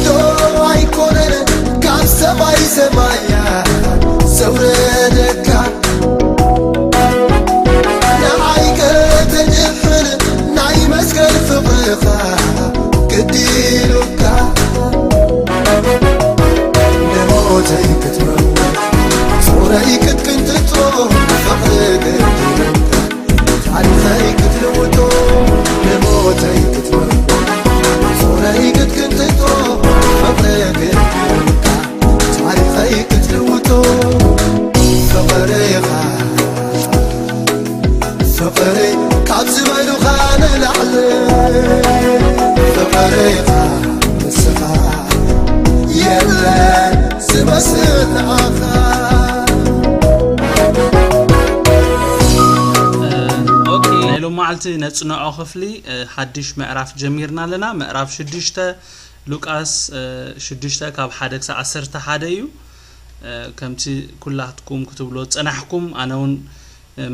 ዶ ኣይኮነን ካብ ሰማይ ሰማያ ዘውረደካ፣ ንዓይ ከተድሕን ናይ መስቀል ፍቕርኻ ግዲ ኢሉካ፣ ንሞተይ ክትመውት ጾረይ ክትቅንጥጦ ፍቕሪ ግዲ ኢሉካ። ታሪኸይ ክትልውጦ ንሞተይ ክትመርዶ ጾረይ ክትቅንጥጦ ፍቕሪ ግድልካ። ታሪኸይ ክትልውጦ ፍቕርኻ ፍቕሪ ካብ ዝበሉኻ ንላዕሊ ፍቕርኻ ንስኻ የለን ዝመስል ንዓኻ። ኦኬ፣ ናይ ሎም መዓልቲ ነጽንዖ ክፍሊ ሓድሽ ምዕራፍ ጀሚርና ኣለና። ምዕራፍ ሽዱሽተ ሉቃስ ሽዱሽተ ካብ ሓደ ክሳብ ዓሰርተ ሓደ እዩ። ከምቲ ኩላትኩም ክትብሎ ዝጸናሕኩም ኣነ እውን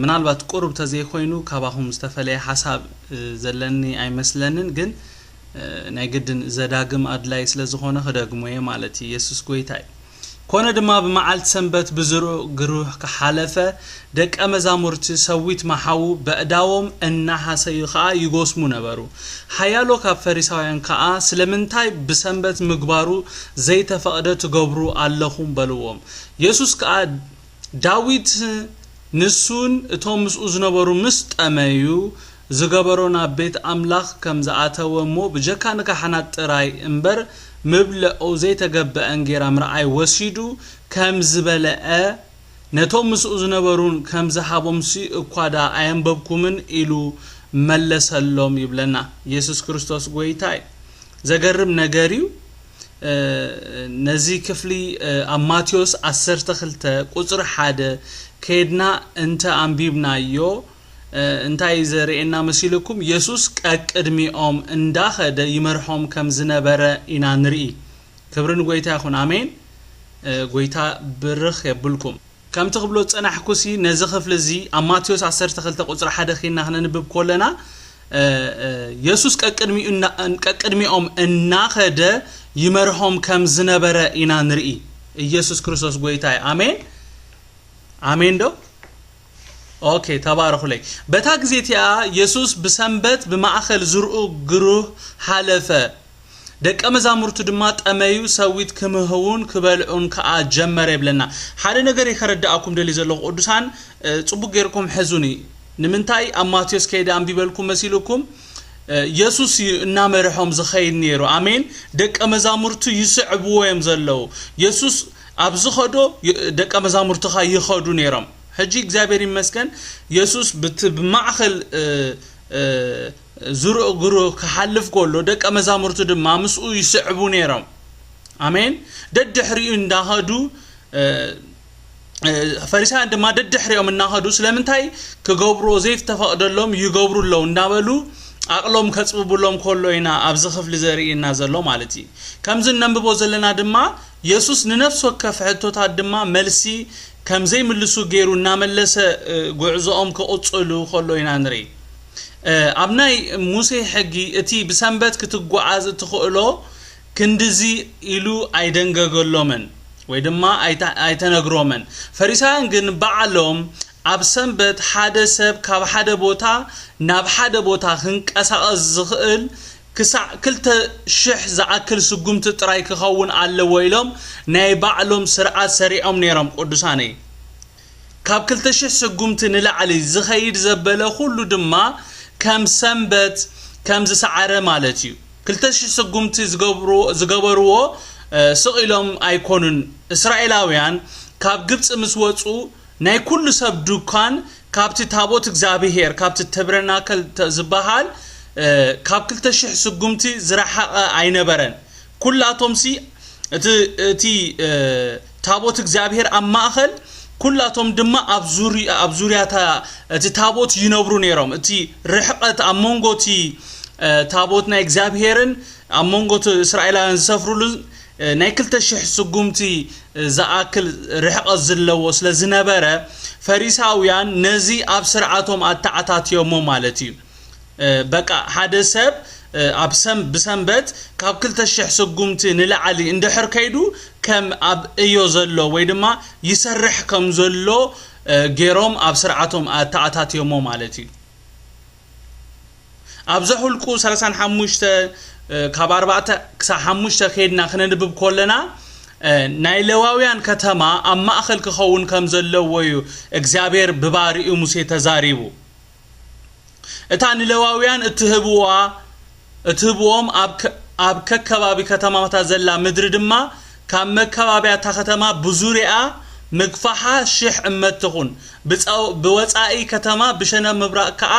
ምናልባት ቁሩብ ተዘይኮይኑ ካባኹም ዝተፈለየ ሓሳብ ዘለኒ ኣይመስለንን፣ ግን ናይ ግድን ዘዳግም ኣድላይ ስለ ዝኾነ ክደግሞ እየ ማለት እዩ። የሱስ ጎይታ እዩ። ኮነ ድማ ብመዓልቲ ሰንበት ብዝሩእ ግሩህ ክሓለፈ ደቀ መዛሙርቲ ሰዊት መሓዉ በእዳዎም እናሃሰዩ ኸኣ ይጎስሙ ነበሩ። ሓያሎ ካብ ፈሪሳውያን ከኣ ስለምንታይ ብሰንበት ምግባሩ ዘይተፈቕደ ትገብሩ ኣለኹም በልዎም። የሱስ ከኣ ዳዊት ንሱን እቶም ምስኡ ዝነበሩ ምስ ጠመዩ ዝገበሮ ናብ ቤት ኣምላኽ ከም ዝኣተወ እሞ ብጀካ ንካህናት ጥራይ እምበር ምብልዑ ዘይተገብአ እንጌራ ምርኣይ ወሲዱ ከም ዝበልዐ ነቶም ምስኡ ዝነበሩን ከም ዝሃቦምሲ እኳ ደኣ ኣየንበብኩምን ኢሉ መለሰሎም ይብለና። የሱስ ክርስቶስ ጎይታ እዩ። ዘገርም ነገር እዩ። ነዚ ክፍሊ ኣብ ማቴዎስ ዓሰርተ ክልተ ቁጽሪ ሓደ ከይድና እንተ ኣንቢብናዮ እንታይ እዩ ዘርእየና መሲልኩም? የሱስ ቀቅድሚኦም እንዳኸደ ይመርሖም ከም ዝነበረ ኢና ንርኢ። ክብሪ ንጎይታ ይኹን። ኣሜን። ጎይታ ብርኽ የብልኩም። ከምቲ ክብሎ ዝጸናሕኩሲ ነዚ ክፍሊ እዚ ኣብ ማቴዎስ ዓሰርተ ክልተ ቁጽሪ ሓደ ኺና ክነንብብ ከለና የሱስ ቀቅድሚኡ እና- ቀቅድሚኦም እናኸደ ይመርሖም ከም ዝነበረ ኢና ንርኢ። ኢየሱስ ክርስቶስ ጎይታ እዩ። ኣሜን ኣሜን ዶ? ኦኬ ተባረኹለይ። በታ ግዜ እቲኣ የሱስ ብሰንበት ብማእኸል ዝርኡ ግሩህ ሓለፈ። ደቀ መዛሙርቱ ድማ ጠመዩ፣ ሰዊት ክምህውን ክበልዑን ከኣ ጀመረ ይብለና። ሓደ ነገር ከረድኣኩም ደልየ ዘለኹ ቅዱሳን፣ ጽቡቅ ጌርኩም ሕዙኒ። ንምንታይ ኣብ ማቴዎስ ከይደ ኣንቢበልኩም መሲልኩም? የሱስ እዩ እናመርሖም ዝኸይድ ነይሩ። ኣሜን። ደቀ መዛሙርቱ ይስዕብዎ እዮም ዘለዉ። የሱስ ኣብ ዝኸዶ ደቀ መዛሙርትኻ ይኸዱ ነይሮም። ሕጂ እግዚኣብሔር ይመስገን የሱስ ብቲ ብማእኸል ዝርእ ግሩ ክሓልፍ ከሎ ደቀ መዛሙርቱ ድማ ምስኡ ይስዕቡ ነይሮም። ኣሜን። ደድሕሪኡ እንዳኸዱ ፈሪሳውያን ድማ ደድሕሪኦም እናኸዱ ስለምንታይ ክገብርዎ ዘይተፈቕደሎም ይገብሩ ኣለዉ እንዳበሉ ኣቕሎም ከፅብብሎም ከሎ ኢና ኣብዚ ክፍሊ ዘርእየና ዘሎ ማለት እዩ። ከምዚ እነንብቦ ዘለና ድማ የሱስ ንነፍሲ ወከፍ ሕቶታት ድማ መልሲ ከም ዘይምልሱ ገይሩ እናመለሰ ጉዕዞኦም ክቕፅሉ ከሎ ኢና ንርኢ። ኣብ ናይ ሙሴ ሕጊ እቲ ብሰንበት ክትጓዓዝ እትኽእሎ ክንድዚ ኢሉ ኣይደንገገሎምን ወይ ድማ ኣይተ- ኣይተነግሮምን። ፈሪሳውያን ግን ባዕሎም ኣብ ሰንበት ሓደ ሰብ ካብ ሓደ ቦታ ናብ ሓደ ቦታ ክንቀሳቐስ ዝኽእል ክሳዕ ክልተ ሽሕ ዝኣክል ስጉምቲ ጥራይ ክኸውን ኣለዎ ኢሎም ናይ ባዕሎም ስርዓት ሰሪዖም ነይሮም። ቅዱሳነይ ካብ ክልተ ሽሕ ስጉምቲ ንላዕሊ ዝኸይድ ዘበለ ኩሉ ድማ ከም ሰንበት ከም ዝሰዓረ ማለት እዩ። ክልተ ሽሕ ስጉምቲ ዝገብርዎ- ዝገበርዎ ስቕ ኢሎም ኣይኮኑን። እስራኤላውያን ካብ ግብፂ ምስ ወፁ ናይ ኩሉ ሰብ ድኳን ካብቲ ታቦት እግዚኣብሄር ካብቲ ተብረናከል ዝበሃል ካብ ክልተ ሽሕ ስጉምቲ ዝረሓቐ ኣይነበረን። ኩላቶምሲ እቲ እቲ ታቦት እግዚኣብሄር ኣብ ማእኸል ኩላቶም ድማ ኣብ ዙሪ- ኣብ ዙርያታ እቲ ታቦት ይነብሩ ነይሮም። እቲ ርሕቐት ኣብ መንጎ እቲ ታቦት ናይ እግዚኣብሄርን ኣብ መንጎ እቲ እስራኤላውያን ዝሰፍሩሉ ናይ ክልተ ሽሕ ስጉምቲ ዝኣክል ርሕቐት ዘለዎ ስለ ዝነበረ ፈሪሳውያን ነዚ ኣብ ስርዓቶም ኣተዓታትዮሞ ማለት እዩ። በቃ ሓደ ሰብ ኣብ ሰም ብሰንበት ካብ ክልተ ሽሕ ስጉምቲ ንላዕሊ እንድሕር ከይዱ ከም ኣብ እዮ ዘሎ ወይ ድማ ይሰርሕ ከም ዘሎ ገይሮም ኣብ ስርዓቶም ኣተኣታትዮሞ ማለት እዩ። ኣብ ዘሁልቁ ሰላሳን ሓሙሽተ ካብ ኣርባዕተ ክሳብ ሓሙሽተ ከይድና ክነንብብ ከለና ናይ ሌዋውያን ከተማ ኣብ ማእኸል ክኸውን ከም ዘለዎ እዩ እግዚኣብሔር ብባሪኡ ሙሴ ተዛሪቡ። እታ ንሌዋውያን እትህብዋ እትህብዎም ኣብ ከ- ኣብ ከከባቢ ከተማታት ዘላ ምድሪ ድማ ካብ መከባብያ እታ ከተማ ብዙሪኣ ምግፋሓ ሽሕ እመት ትኹን። ብፀው- ብወፃኢ ከተማ ብሸነኽ ምብራቕ ከዓ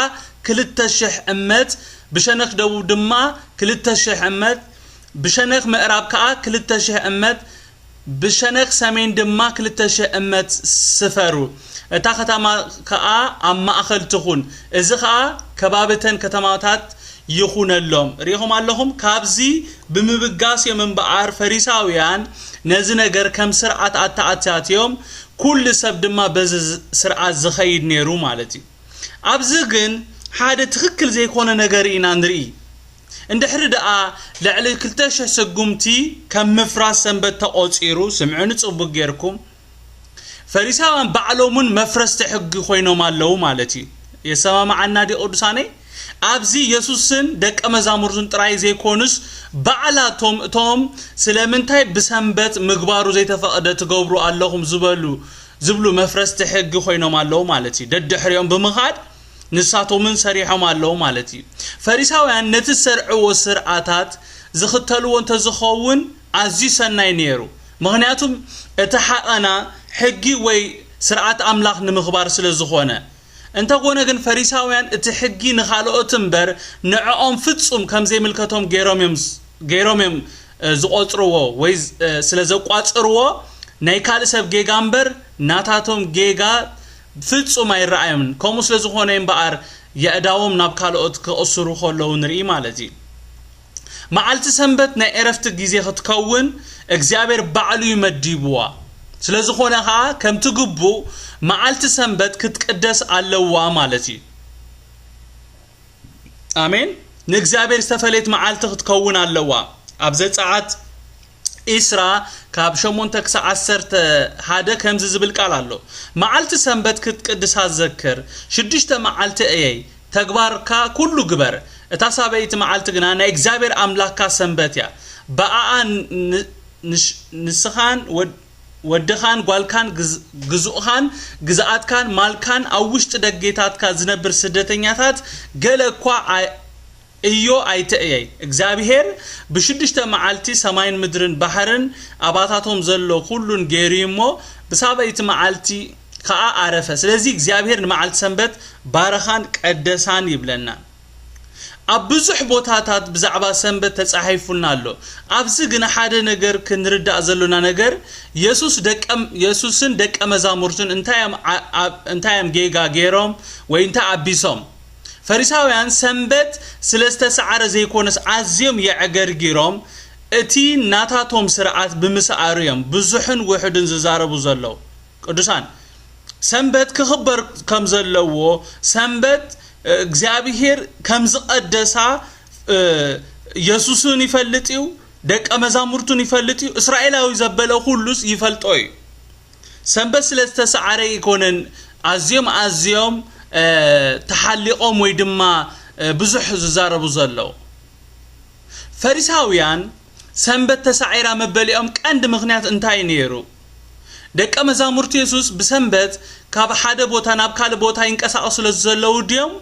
ክልተ ሽሕ እመት፣ ብሸነኽ ደቡብ ድማ ክልተ ሽሕ እመት፣ ብሸነኽ ምዕራብ ከዓ ክልተ ሽሕ እመት፣ ብሸነኽ ሰሜን ድማ ክልተ ሽሕ እመት ስፈሩ። እታ ከተማ ከኣ ኣብ ማእኸል ትኹን። እዚ ኸኣ ከባብተን ከተማታት ይኹነሎም። ርኢኹም ኣለኹም። ካብዚ ብምብጋስ እዮም እምበኣር ፈሪሳውያን ነዚ ነገር ከም ስርዓት ኣተኣታትዮም፣ ኩሉ ሰብ ድማ በዚ ስርዓት ዝኸይድ ነይሩ ማለት እዩ። ኣብዚ ግን ሓደ ትኽክል ዘይኮነ ነገር ኢና ንርኢ። እንድሕሪ ደኣ ልዕሊ ክልተ ሽሕ ስጉምቲ ከም ምፍራስ ሰንበት ተቖጺሩ፣ ስምዑኒ ጽቡቕ ጌርኩም፣ ፈሪሳውያን ባዕሎም እውን መፍረስቲ ሕጊ ኮይኖም ኣለዉ ማለት እዩ። የሰማምዓና ድዩ ቅዱሳነይ? ኣብዚ የሱስን ደቀ መዛሙርቱን ጥራይ ዘይኮኑስ ባዕላቶም እቶም ስለምንታይ ብሰንበት ምግባሩ ዘይተፈቕደ ትገብሩ ኣለኹም ዝበሉ ዝብሉ መፍረስቲ ሕጊ ኮይኖም ኣለዉ ማለት እዩ። ደድሕሪኦም ብምኻድ ንሳቶምን ሰሪሖም ኣለዉ ማለት እዩ። ፈሪሳውያን ነቲ ዝሰርዕዎ ስርዓታት ዝኽተልዎ እንተዝኸውን ኣዝዩ ሰናይ ነይሩ። ምኽንያቱም እቲ ሓቐና ሕጊ ወይ ስርዓት ኣምላኽ ንምኽባር ስለ ዝኾነ። እንተኾነ ግን ፈሪሳውያን እቲ ሕጊ ንኻልኦት እምበር ንዕኦም ፍጹም ከም ዘይምልከቶም ገይሮም እዮም ገይሮም እዮም ዝቖጽርዎ ወይ ስለ ዘቋጽርዎ ናይ ካልእ ሰብ ጌጋ እምበር ናታቶም ጌጋ ፍጹም ኣይረኣዮምን። ከምኡ ስለ ዝኾነ እምበኣር የእዳዎም ናብ ካልኦት ክቕስሩ ከለዉ ንርኢ ማለት እዩ። መዓልቲ ሰንበት ናይ ዕረፍቲ ግዜ ክትከውን እግዚኣብሔር ባዕሉ እዩ መዲብዋ። ስለ ዝኾነ ኸኣ ከምቲ ግቡእ መዓልቲ ሰንበት ክትቅደስ ኣለዋ ማለት እዩ። ኣሜን። ንእግዚኣብሔር ዝተፈለየት መዓልቲ ክትከውን ኣለዋ። ኣብ ዘጸኣት ዒስራ ካብ ሸሞንተ ክሳብ ዓሰርተ ሓደ ከምዚ ዝብል ቃል ኣሎ። መዓልቲ ሰንበት ክትቅድሳ ዘክር፣ ሽዱሽተ መዓልቲ እየይ፣ ተግባርካ ኩሉ ግበር። እታ ሳበይቲ መዓልቲ ግና ናይ እግዚኣብሔር ኣምላኽካ ሰንበት እያ። ብኣኣ ን- ንሽ- ንስኻን ወድ- ወድኻን ጓልካን ግዝ- ግዙእኻን ግዝኣትካን ማልካን ኣብ ውሽጢ ደጌታትካ ዝነብር ስደተኛታት ገለ እኳ ኣይ- እዮ ኣይትእየይ። እግዚኣብሔር ብሽዱሽተ መዓልቲ ሰማይን ምድርን ባሕርን ኣባታቶም ዘሎ ኩሉን ገይሩ እሞ ብሳበይቲ መዓልቲ ከኣ ኣረፈ። ስለዚ እግዚኣብሔር ንመዓልቲ ሰንበት ባረኻን ቀደሳን ይብለና። ኣብ ብዙሕ ቦታታት ብዛዕባ ሰንበት ተጻሒፉልና ኣሎ። ኣብዚ ግን ሓደ ነገር ክንርዳእ ዘሎና ነገር የሱስ ደቀ የሱስን ደቀ መዛሙርቱን እንታይ እዮም ዓ- ኣብ- እንታይ እዮም ጌጋ ገይሮም ወይ እንታይ ኣቢሶም? ፈሪሳውያን ሰንበት ስለ ዝተሰዓረ ዘይኮነስ ኣዝዮም የዕገርጊሮም እቲ ናታቶም ስርዓት ብምስኣሩ እዮም ብዙሕን ውሑድን ዝዛረቡ ዘለዉ። ቅዱሳን ሰንበት ክኽበር ከም ዘለዎ ሰንበት እግዚኣብሔር ከም ዝቐደሳ የሱስን ይፈልጥ እዩ፣ ደቀ መዛሙርቱን ይፈልጥ እዩ፣ እስራኤላዊ ዘበለ ኩሉስ ይፈልጦ እዩ። ሰንበት ስለ ዝተሰዓረ ኣይኮነን ኣዝዮም ኣዝዮም ተሓሊቖም ወይ ድማ ብዙሕ ዝዛረቡ ዘለዉ። ፈሪሳውያን ሰንበት ተሳዒራ መበሊኦም ቀንዲ ምኽንያት እንታይ ነይሩ? ደቀ መዛሙርቲ የሱስ ብሰንበት ካብ ሓደ ቦታ ናብ ካልእ ቦታ ይንቀሳቐሱ ስለ ዘለዉ ድዮም?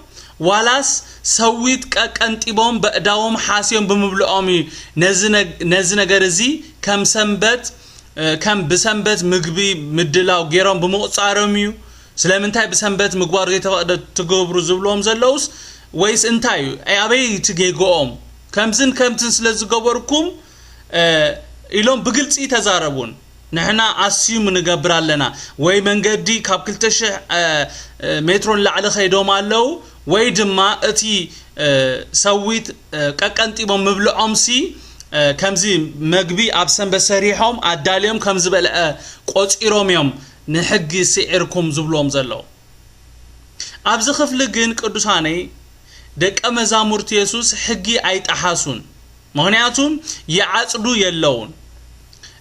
ዋላስ ሰዊት ቀቀንጢቦም በእዳዎም ሓስዮም ብምብልኦም እዩ ነዚ ነግ- ነዚ ነገር እዚ ከም ሰንበት ከም ብሰንበት ምግቢ ምድላው ገይሮም ብምቑጻሮም እዩ። ስለምንታይ ብሰንበት ምግባር ዘይተፈቕደ ትገብሩ ዝብልዎም ዘለውስ ወይስ እንታይ እዩ? ኣበይ እቲ ጌግኦም? ከምዝን ከምትን ስለ ዝገበርኩም ኢሎም ብግልፂ ተዛረቡን። ንሕና ኣስዩም ንገብር ኣለና ወይ መንገዲ ካብ ክልተ ሽሕ ሜትሮ ንላዕሊ ከይዶም ኣለዉ ወይ ድማ እቲ ሰዊት ቀቀንጢቦም ምብልዖምሲ ከምዚ መግቢ ኣብ ሰንበት ሰሪሖም ኣዳልዮም ከም ዝበልዐ ቆጺሮም እዮም ንሕጊ ስዒርኩም ዝብልዎም ዘለዉ። ኣብዚ ክፍሊ ግን ቅዱሳነይ ደቀ መዛሙርቲ የሱስ ሕጊ ኣይጠሓሱን፣ ምኽንያቱም ይዓጽዱ የለውን።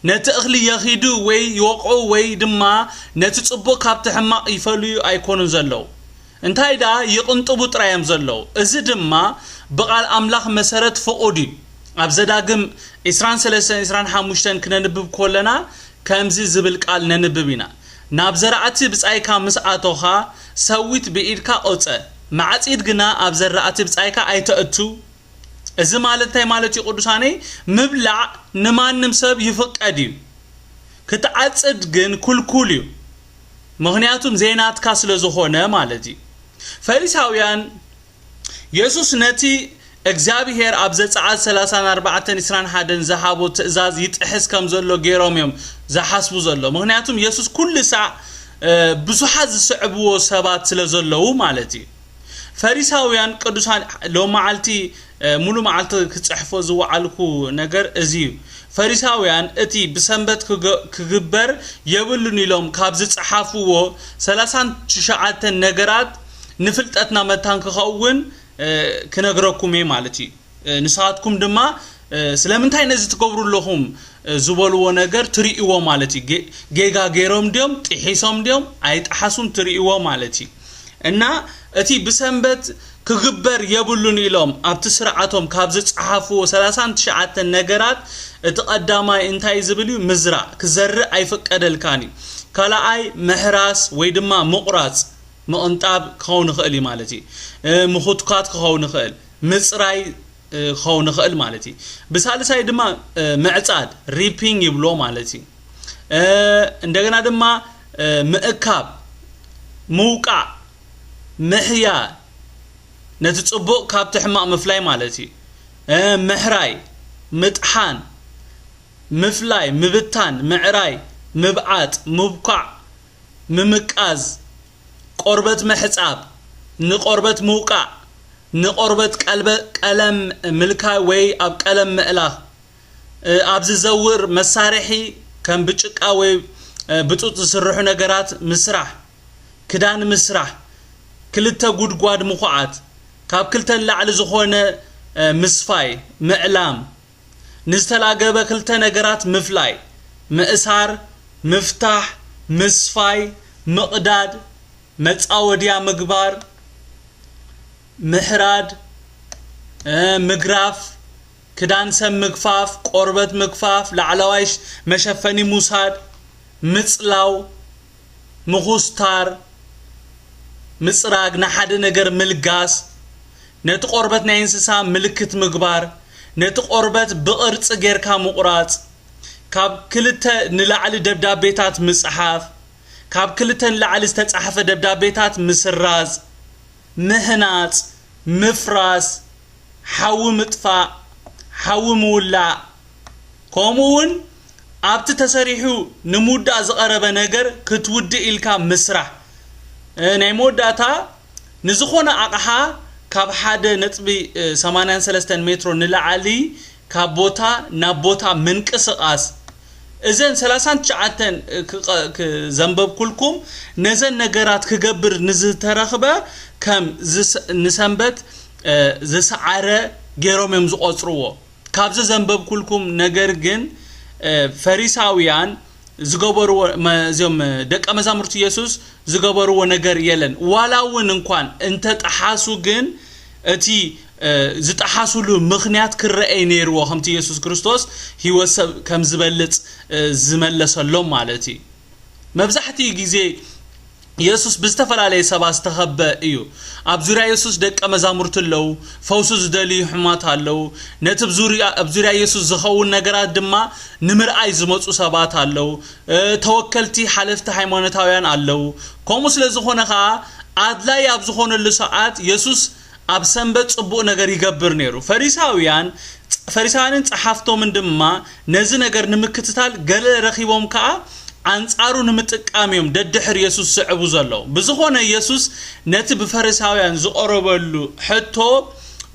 ነቲ እኽሊ የኺዱ ወይ ይወቕዑ ወይ ድማ ነቲ ጽቡቕ ካብቲ ሕማቕ ይፈልዩ ኣይኮኑን ዘለዉ። እንታይ ደኣ ይቕንጥቡ ጥራይ እዮም ዘለዉ። እዚ ድማ ብቓል ኣምላኽ መሰረት ፍቑድ እዩ። ኣብ ዘዳግም ዕስራን ሰለስተን ዕስራን ሓሙሽተን ክነንብብ ከለና ከምዚ ዝብል ቃል ነንብብ ኢና። ናብ ዘራእቲ ብጻይካ ምስ ኣቶኻ ሰዊት ብኢድካ ኦጸ፣ ማዕጺድ ግና ኣብ ዘራእቲ ብጻይካ ኣይተእቱ። እዚ ማለት እንታይ ማለት እዩ ቅዱሳነይ? ምብላዕ ንማንም ሰብ ይፍቀድ እዩ። ክትዓጽድ ግን ኩልኩል እዩ። ምኽንያቱም ዘይናትካ ስለ ዝኾነ ማለት እዩ። ፈሪሳውያን የሱስ ነቲ እግዚኣብሔር ኣብ ዘጸኣት ሰላሳን ኣርባዕተን ዕስራን ሓደን ዝሃቦ ትእዛዝ ይጥሕስ ከም ዘሎ ገይሮም እዮም ዝሓስቡ ዘሎ። ምኽንያቱም የሱስ ኩሉ ሳዕ ብዙሓት ዝስዕብዎ ሰባት ስለ ዘለዉ ማለት እዩ። ፈሪሳውያን ቅዱሳን ሎም መዓልቲ ሙሉ መዓልቲ ክጽሕፎ ዝወዓልኩ ነገር እዚ እዩ። ፈሪሳውያን እቲ ብሰንበት ክግበር የብሉን ኢሎም ካብ ዝጸሓፍዎ ሰላሳን ትሽዓተን ነገራት ንፍልጠትና መታን ክኸውን ክነግረኩም እየ ማለት እዩ። ንስኻትኩም ድማ ስለምንታይ ነዚ ትገብሩ ኣለኹም ዝበልዎ ነገር ትርእይዎ ማለት እዩ። ጌጋ ገይሮም ድዮም፣ ጥሒሶም ድዮም፣ ኣይጠሓሱን ትርእይዎ ማለት እዩ። እና እቲ ብሰንበት ክግበር የብሉን ኢሎም ኣብቲ ስርዓቶም ካብ ዝጸሓፍዎ ሰላሳን ትሽዓተን ነገራት እቲ ቀዳማይ እንታይ ዝብል እዩ? ምዝራእ፣ ክዘርእ ኣይፍቀደልካን እዩ። ካልኣይ ምሕራስ ወይ ድማ ምቑራጽ፣ ምቕንጣብ ክኸውን ይኽእል እዩ ማለት እዩ። ምኹትኳት ክኸውን ይኽእል፣ ምጽራይ ክኸውን ይኽእል ማለት እዩ። ብሳልሳይ ድማ ምዕጻድ፣ ሪፒንግ ይብሎ ማለት እዩ። እንደገና ድማ ምእካብ፣ ምውቃዕ፣ ምሕያ፣ ነቲ ጽቡቕ ካብቲ ሕማቕ ምፍላይ ማለት እዩ። ምሕራይ፣ ምጥሓን፣ ምፍላይ፣ ምብታን፣ ምዕራይ፣ ምብዓጥ፣ ምብኳዕ፣ ምምቃዝ፣ ቆርበት ምሕጻብ፣ ንቆርበት ምውቃዕ፣ ንቆርበት ቀለም ምልካይ ወይ ኣብ ቀለም ምእላኽ፣ ኣብ ዝዘውር መሳርሒ ከም ብጭቃ ወይ ብጡጥ ዝስርሑ ነገራት ምስራሕ፣ ክዳን ምስራሕ፣ ክልተ ጉድጓድ ምኹዓት፣ ካብ ክልተ ንላዕሊ ዝኾነ ምስፋይ፣ ምዕላም፣ ንዝተላገበ ክልተ ነገራት ምፍላይ፣ ምእሳር፣ ምፍታሕ፣ ምስፋይ፣ ምቕዳድ፣ መጻወድያ ምግባር፣ ምሕራድ፣ ምግራፍ፣ ክዳን ሰብ ምግፋፍ፣ ቆርበት ምግፋፍ፣ ላዕለዋይ መሸፈኒ ምውሳድ፣ ምጽላው፣ ምኹስታር፣ ምጽራግ፣ ንሓደ ነገር ምልጋስ፣ ነቲ ቆርበት ናይ እንስሳ ምልክት ምግባር፣ ነቲ ቆርበት ብቕርጺ ጌርካ ምቑራጽ፣ ካብ ክልተ ንላዕሊ ደብዳቤታት ምጽሓፍ፣ ካብ ክልተ ንላዕሊ ዝተጻሕፈ ደብዳቤታት ምስራዝ፣ ምህናጽ፣ ምፍራስ፣ ሓዊ ምጥፋእ፣ ሓዊ ምውላእ፣ ከምኡ እውን ኣብቲ ተሰሪሑ ንምውዳእ ዝቐረበ ነገር ክትውድእ ኢልካ ምስራሕ። ናይ መወዳእታ ንዝኾነ ኣቕሓ ካብ ሓደ ነጥቢ ሰማንያን ሰለስተን ሜትሮ ንላዕሊ ካብ ቦታ ናብ ቦታ ምንቅስቓስ። እዘን ሰላሳን ትሽዓተን ዘንበብኩልኩም ነዘን ነገራት ክገብር ንዝተረኽበ ከም ንሰንበት ዝሰዓረ ገይሮም እዮም ዝቖጽርዎ። ካብዚ ዘንበብኩልኩም ነገር ግን ፈሪሳውያን ዝገበርዎ እዚኦም ደቀ መዛሙርቲ የሱስ ዝገበርዎ ነገር የለን። ዋላ እውን እንኳን እንተጠሓሱ ግን እቲ ዝጠሓሱሉ ምኽንያት ክረአይ ነይርዎ፣ ከምቲ የሱስ ክርስቶስ ህይወት ሰብ ከም ዝበልጽ ዝመለሰሎም ማለት እዩ። መብዛሕትኡ ግዜ የሱስ ብዝተፈላለየ ሰባት ዝተኸበ እዩ። ኣብ ዙርያ የሱስ ደቀ መዛሙርቲ ኣለዉ፣ ፈውሱ ዝደልዩ ሕማት ኣለዉ። ነቲ ኣብ ዙርያ የሱስ ዝኸውን ነገራት ድማ ንምርኣይ ዝመፁ ሰባት ኣለዉ። ተወከልቲ ሓለፍቲ ሃይማኖታውያን ኣለዉ። ከምኡ ስለ ዝኾነ ኸዓ ኣድላይ ኣብ ዝኾነሉ ሰዓት የሱስ ኣብ ሰንበት ጽቡቕ ነገር ይገብር ነይሩ። ፈሪሳውያን ፈሪሳውያንን ጸሓፍቶምን ድማ ነዚ ነገር ንምክትታል ገለ ረኺቦም ከኣ ኣንጻሩ ንምጥቃም እዮም ደድሕር የሱስ ዝስዕቡ ዘለዉ። ብዝኾነ የሱስ ነቲ ብፈሪሳውያን ዝቐረበሉ ሕቶ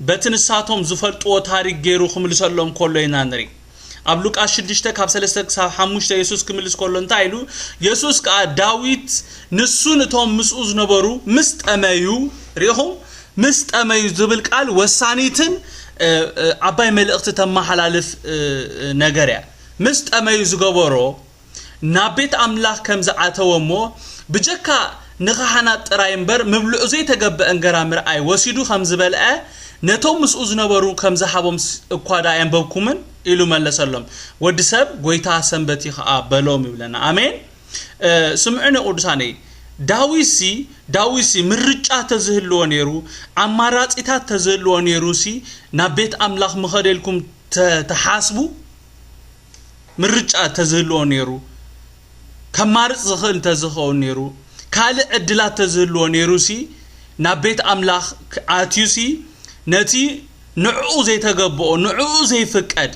በቲ ንሳቶም ዝፈልጥዎ ታሪኽ ገይሩ ክምልሰሎም ከሎ ኢና ንርኢ። ኣብ ሉቃስ ሽዱሽተ ካብ ሰለስተ ክሳብ ሓሙሽተ የሱስ ክምልስ ከሎ እንታይ ኢሉ? የሱስ ከኣ ዳዊት ንሱን እቶም ምስኡ ዝነበሩ ምስ ጠመዩ ርኢኹም ምስ ጠመዩ ዝብል ቃል ወሳኒትን ዓባይ መልእኽቲ ተመሓላልፍ ነገር እያ። ምስ ጠመዩ ዝገበሮ ናብ ቤት ኣምላኽ ከም ዝኣተወ እሞ ብጀካ ንኻህናት ጥራይ እምበር ምብልዑ ዘይተገበአ እንገራ ምርኣይ ወሲዱ ከም ዝበልዐ ነቶም ምስኡ ዝነበሩ ከም ዝሃቦም እኳ ዳ የንበብኩምን ኢሉ መለሰሎም። ወዲ ሰብ ጎይታ ሰንበት እዩ ኸኣ በሎም ይብለና። ኣሜን። ስምዑኒ ቅዱሳነይ፣ ዳዊትሲ ዳዊትሲ ምርጫ ተዝህልዎ ነይሩ፣ ኣማራጺታት ተዝህልዎ ነይሩሲ ናብ ቤት ኣምላኽ ምኸደ ኢልኩም ተሓስቡ? ምርጫ ተዝህልዎ ነይሩ፣ ከማርጽ ዝኽእል ተዝኸውን ነይሩ፣ ካልእ ዕድላት ተዝህልዎ ነይሩሲ ናብ ቤት ኣምላኽ ኣትዩሲ ነቲ ንዕኡ ዘይተገብኦ ንዕኡ ዘይፍቀድ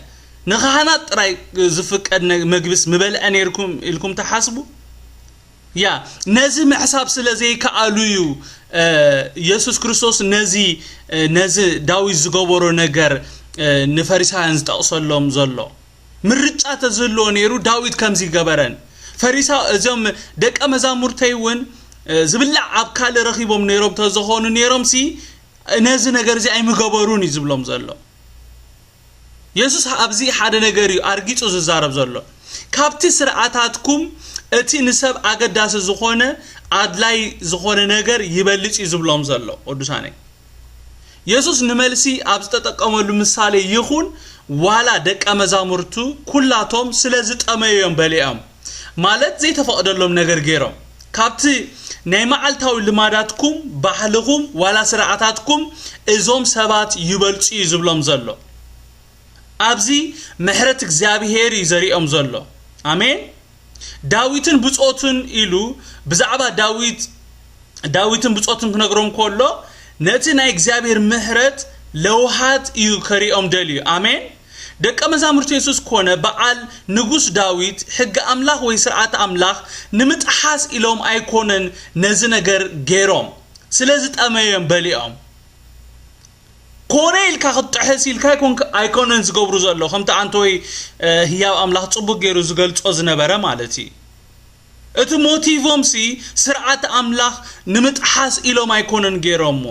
ንኻህናት ጥራይ ዝፍቀድ መግብስ ምበልዐ ነይርኩም ኢልኩም ትሓስቡ? ያ ነዚ ምሕሳብ ስለ ዘይከኣሉ እዩ ኢየሱስ ክርስቶስ ነዚ ነዚ ዳዊት ዝገበሮ ነገር ንፈሪሳውያን ዝጠቕሰሎም ዘሎ። ምርጫ ተዝህልዎ ነይሩ ዳዊት ከምዚ ገበረን። ፈሪሳ እዞም ደቀ መዛሙርተይ እውን ዝብላዕ ኣብ ካልእ ረኺቦም ነይሮም ተዝኾኑ ነይሮምሲ ነዚ ነገር እዚ ኣይምገበሩን እዩ ዝብሎም ዘሎ። የሱስ ኣብዚ ሓደ ነገር እዩ ኣርጊጹ ዝዛረብ ዘሎ። ካብቲ ስርዓታትኩም እቲ ንሰብ ኣገዳሲ ዝኾነ ኣድላይ ዝኾነ ነገር ይበልጽ እዩ ዝብሎም ዘሎ። ቅዱሳነይ፣ የሱስ ንመልሲ ኣብ ዝተጠቀመሉ ምሳሌ ይኹን ዋላ ደቀ መዛሙርቱ ኩላቶም ስለ ዝጠመዩ እዮም በሊዖም፣ ማለት ዘይተፈቕደሎም ነገር ገይሮም። ካብቲ ናይ መዓልታዊ ልማዳትኩም፣ ባህልኹም ዋላ ስርዓታትኩም እዞም ሰባት ይበልጹ እዩ ዝብሎም ዘሎ። ኣብዚ ምሕረት እግዚኣብሄር እዩ ዘሪኦም ዘሎ። ኣሜን። ዳዊትን ብጾቱን ኢሉ ብዛዕባ ዳዊት ዳዊትን ብጾቱን ክነግሮም ከሎ ነቲ ናይ እግዚኣብሔር ምሕረት ለውሃት እዩ ከሪኦም ደልዩ። ኣሜን። ደቀ መዛሙርቲ የሱስ ኮነ በዓል ንጉስ ዳዊት ሕጊ ኣምላኽ ወይ ስርዓት ኣምላኽ ንምጥሓስ ኢሎም ኣይኮነን ነዚ ነገር ገይሮም፣ ስለ ዝጠመዮም በሊዖም። ኮነ ኢልካ ክትጥሕስ ኢልካ ኣይኮን ኣይኮነን ዝገብሩ ዘሎ። ከምቲ ኣንተ ወይ ህያብ ኣምላኽ ጽቡቅ ገይሩ ዝገልጾ ዝነበረ ማለት እዩ። እቲ ሞቲቮምሲ ስርዓት ኣምላኽ ንምጥሓስ ኢሎም ኣይኮነን ገይሮሞ።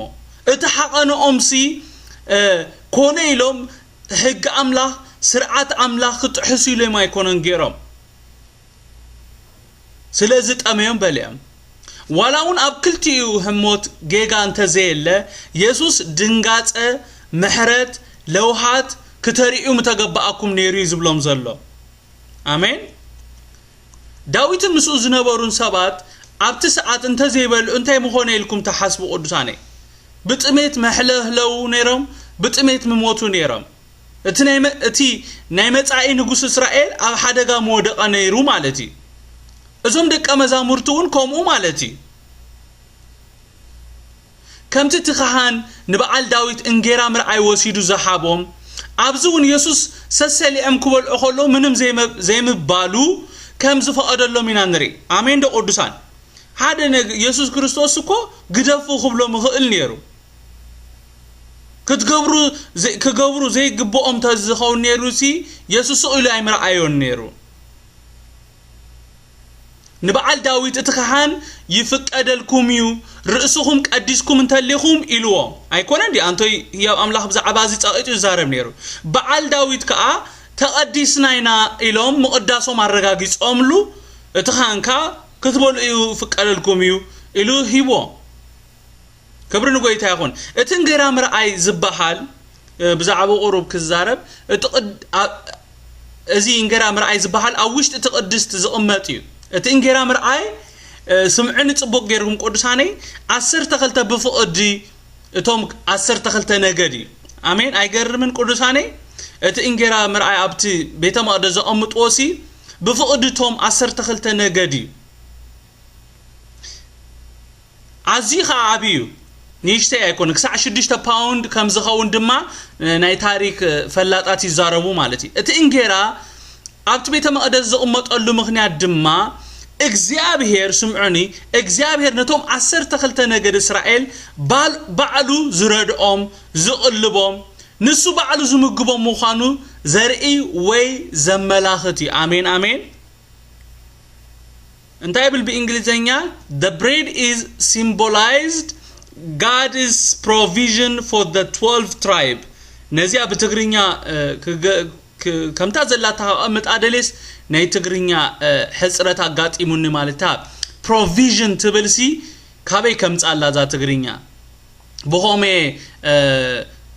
እቲ ሓቐንኦምሲ ኮነ ኢሎም ሕጊ ኣምላኽ ስርዓት ኣምላኽ ክጥሕሱ ኢሎም ኣይኮነን ገይሮም። ስለዚ ጠመዮም በሊዖም። ዋላ እውን ኣብ ክልቲኡ ህሞት ጌጋ እንተዘየለ የሱስ ድንጋጸ፣ ምሕረት፣ ለውሃት ክተርእዩ ምተገባኣኩም ነይሩ እዩ ዝብሎም ዘሎ። ኣሜን። ዳዊትን ምስኡ ዝነበሩን ሰባት ኣብቲ ሰዓት እንተዘይበልዑ እንታይ ምኾነ ኢልኩም ትሓስቡ ቅዱሳነይ? ብጥሜት መሕለህለዉ ነይሮም፣ ብጥሜት ምሞቱ ነይሮም። እቲ ናይ መ- እቲ ናይ መጻኢ ንጉስ እስራኤል ኣብ ሓደጋ ምወደቐ ነይሩ ማለት እዩ። እዞም ደቀ መዛሙርቲ እውን ከምኡ ማለት እዩ። ከምቲ እቲ ካህን ንበዓል ዳዊት እንጌራ ምርኣይ ወሲዱ ዝሃቦም፣ ኣብዚ እውን የሱስ ሰሰሊዖም ክበልዑ ከለዉ ምንም ዘይመ- ዘይምባሉ ከም ዝፈቐደሎም ኢና ንርኢ። ኣሜን ዶ ቅዱሳን? ሓደ ነግ- የሱስ ክርስቶስ እኮ ግደፉ ክብሎም ይኽእል ነይሩ። ክትገብሩ ዘ- ክገብሩ ዘይግብኦም ተዝኸውን ነይሩ ሲ የሱስ ኢሉ ኣይምርኣዮን ነይሩ። ንበዓል ዳዊት እቲ ካህን ይፍቀደልኩም እዩ፣ ርእስኹም ቀዲስኩም እንተሊኹም ኢልዎ ኣይኮነ እንዲ ኣንቶይ ህያው ኣምላኽ ብዛዕባ እዚ ጸቒጡ ይዛረብ ነይሩ። በዓል ዳዊት ከኣ ተቐዲስና ኢና ኢሎም ምቕዳሶም ኣረጋጊጾምሉ፣ እቲ ካህን ከኣ ክትበልዑ ይፍቀደልኩም እዩ ኢሉ ሂብዎ። ክብሪ ንጎይታ ይኹን። እቲ እንጌራ ምርኣይ ዝበሃል ብዛዕባ ቁሩብ ክዛረብ እቲ ቅድ- ኣ- እዚ እንጌራ ምርኣይ ዝበሃል ኣብ ውሽጢ እቲ ቅድስት ዝቕመጥ እዩ። እቲ እንጌራ ምርኣይ ስምዕኒ ጽቡቕ ጌርኩም ቅዱሳነይ ዓሰርተ ክልተ ብፍቕዲ እቶም ዓሰርተ ክልተ ነገድ እዩ። ኣሜን። ኣይገርምን ቅዱሳነይ? እቲ እንጌራ ምርኣይ ኣብቲ ቤተ መቕደስ ዘቐምጥዎ ሲ ብፍቕዲ እቶም ዓሰርተ ክልተ ነገድ እዩ። ኣዝዩ ኸዓ ዓብዩ ንእሽተይ ኣይኮነ ክሳዕ ሽዱሽተ ፓውንድ ከም ዝኸውን ድማ ናይ ታሪክ ፈላጣት ይዛረቡ ማለት እዩ። እቲ እንጌራ ኣብቲ ቤተ መቕደስ ዝቕመጠሉ ምኽንያት ድማ እግዚኣብሔር ስምዑኒ፣ እግዚኣብሔር ነቶም ዓሰርተ ክልተ ነገድ እስራኤል ባል- ባዕሉ ዝረድኦም ዝቕልቦም ንሱ ባዕሉ ዝምግቦም ምዃኑ ዘርኢ ወይ ዘመላኽት እዩ። ኣሜን ኣሜን። እንታይ ይብል ብእንግሊዘኛ? The bread is symbolized God is provision for the twelve tribe. ነዚኣ ብትግርኛ ከምታ ዘላታ ከቐምጣ ደሌስ ናይ ትግርኛ ሕፅረት ኣጋጢሙኒ ማለት ታ provision ትብል ሲ ካበይ ከምፃላ እዛ ትግርኛ? ብኸመ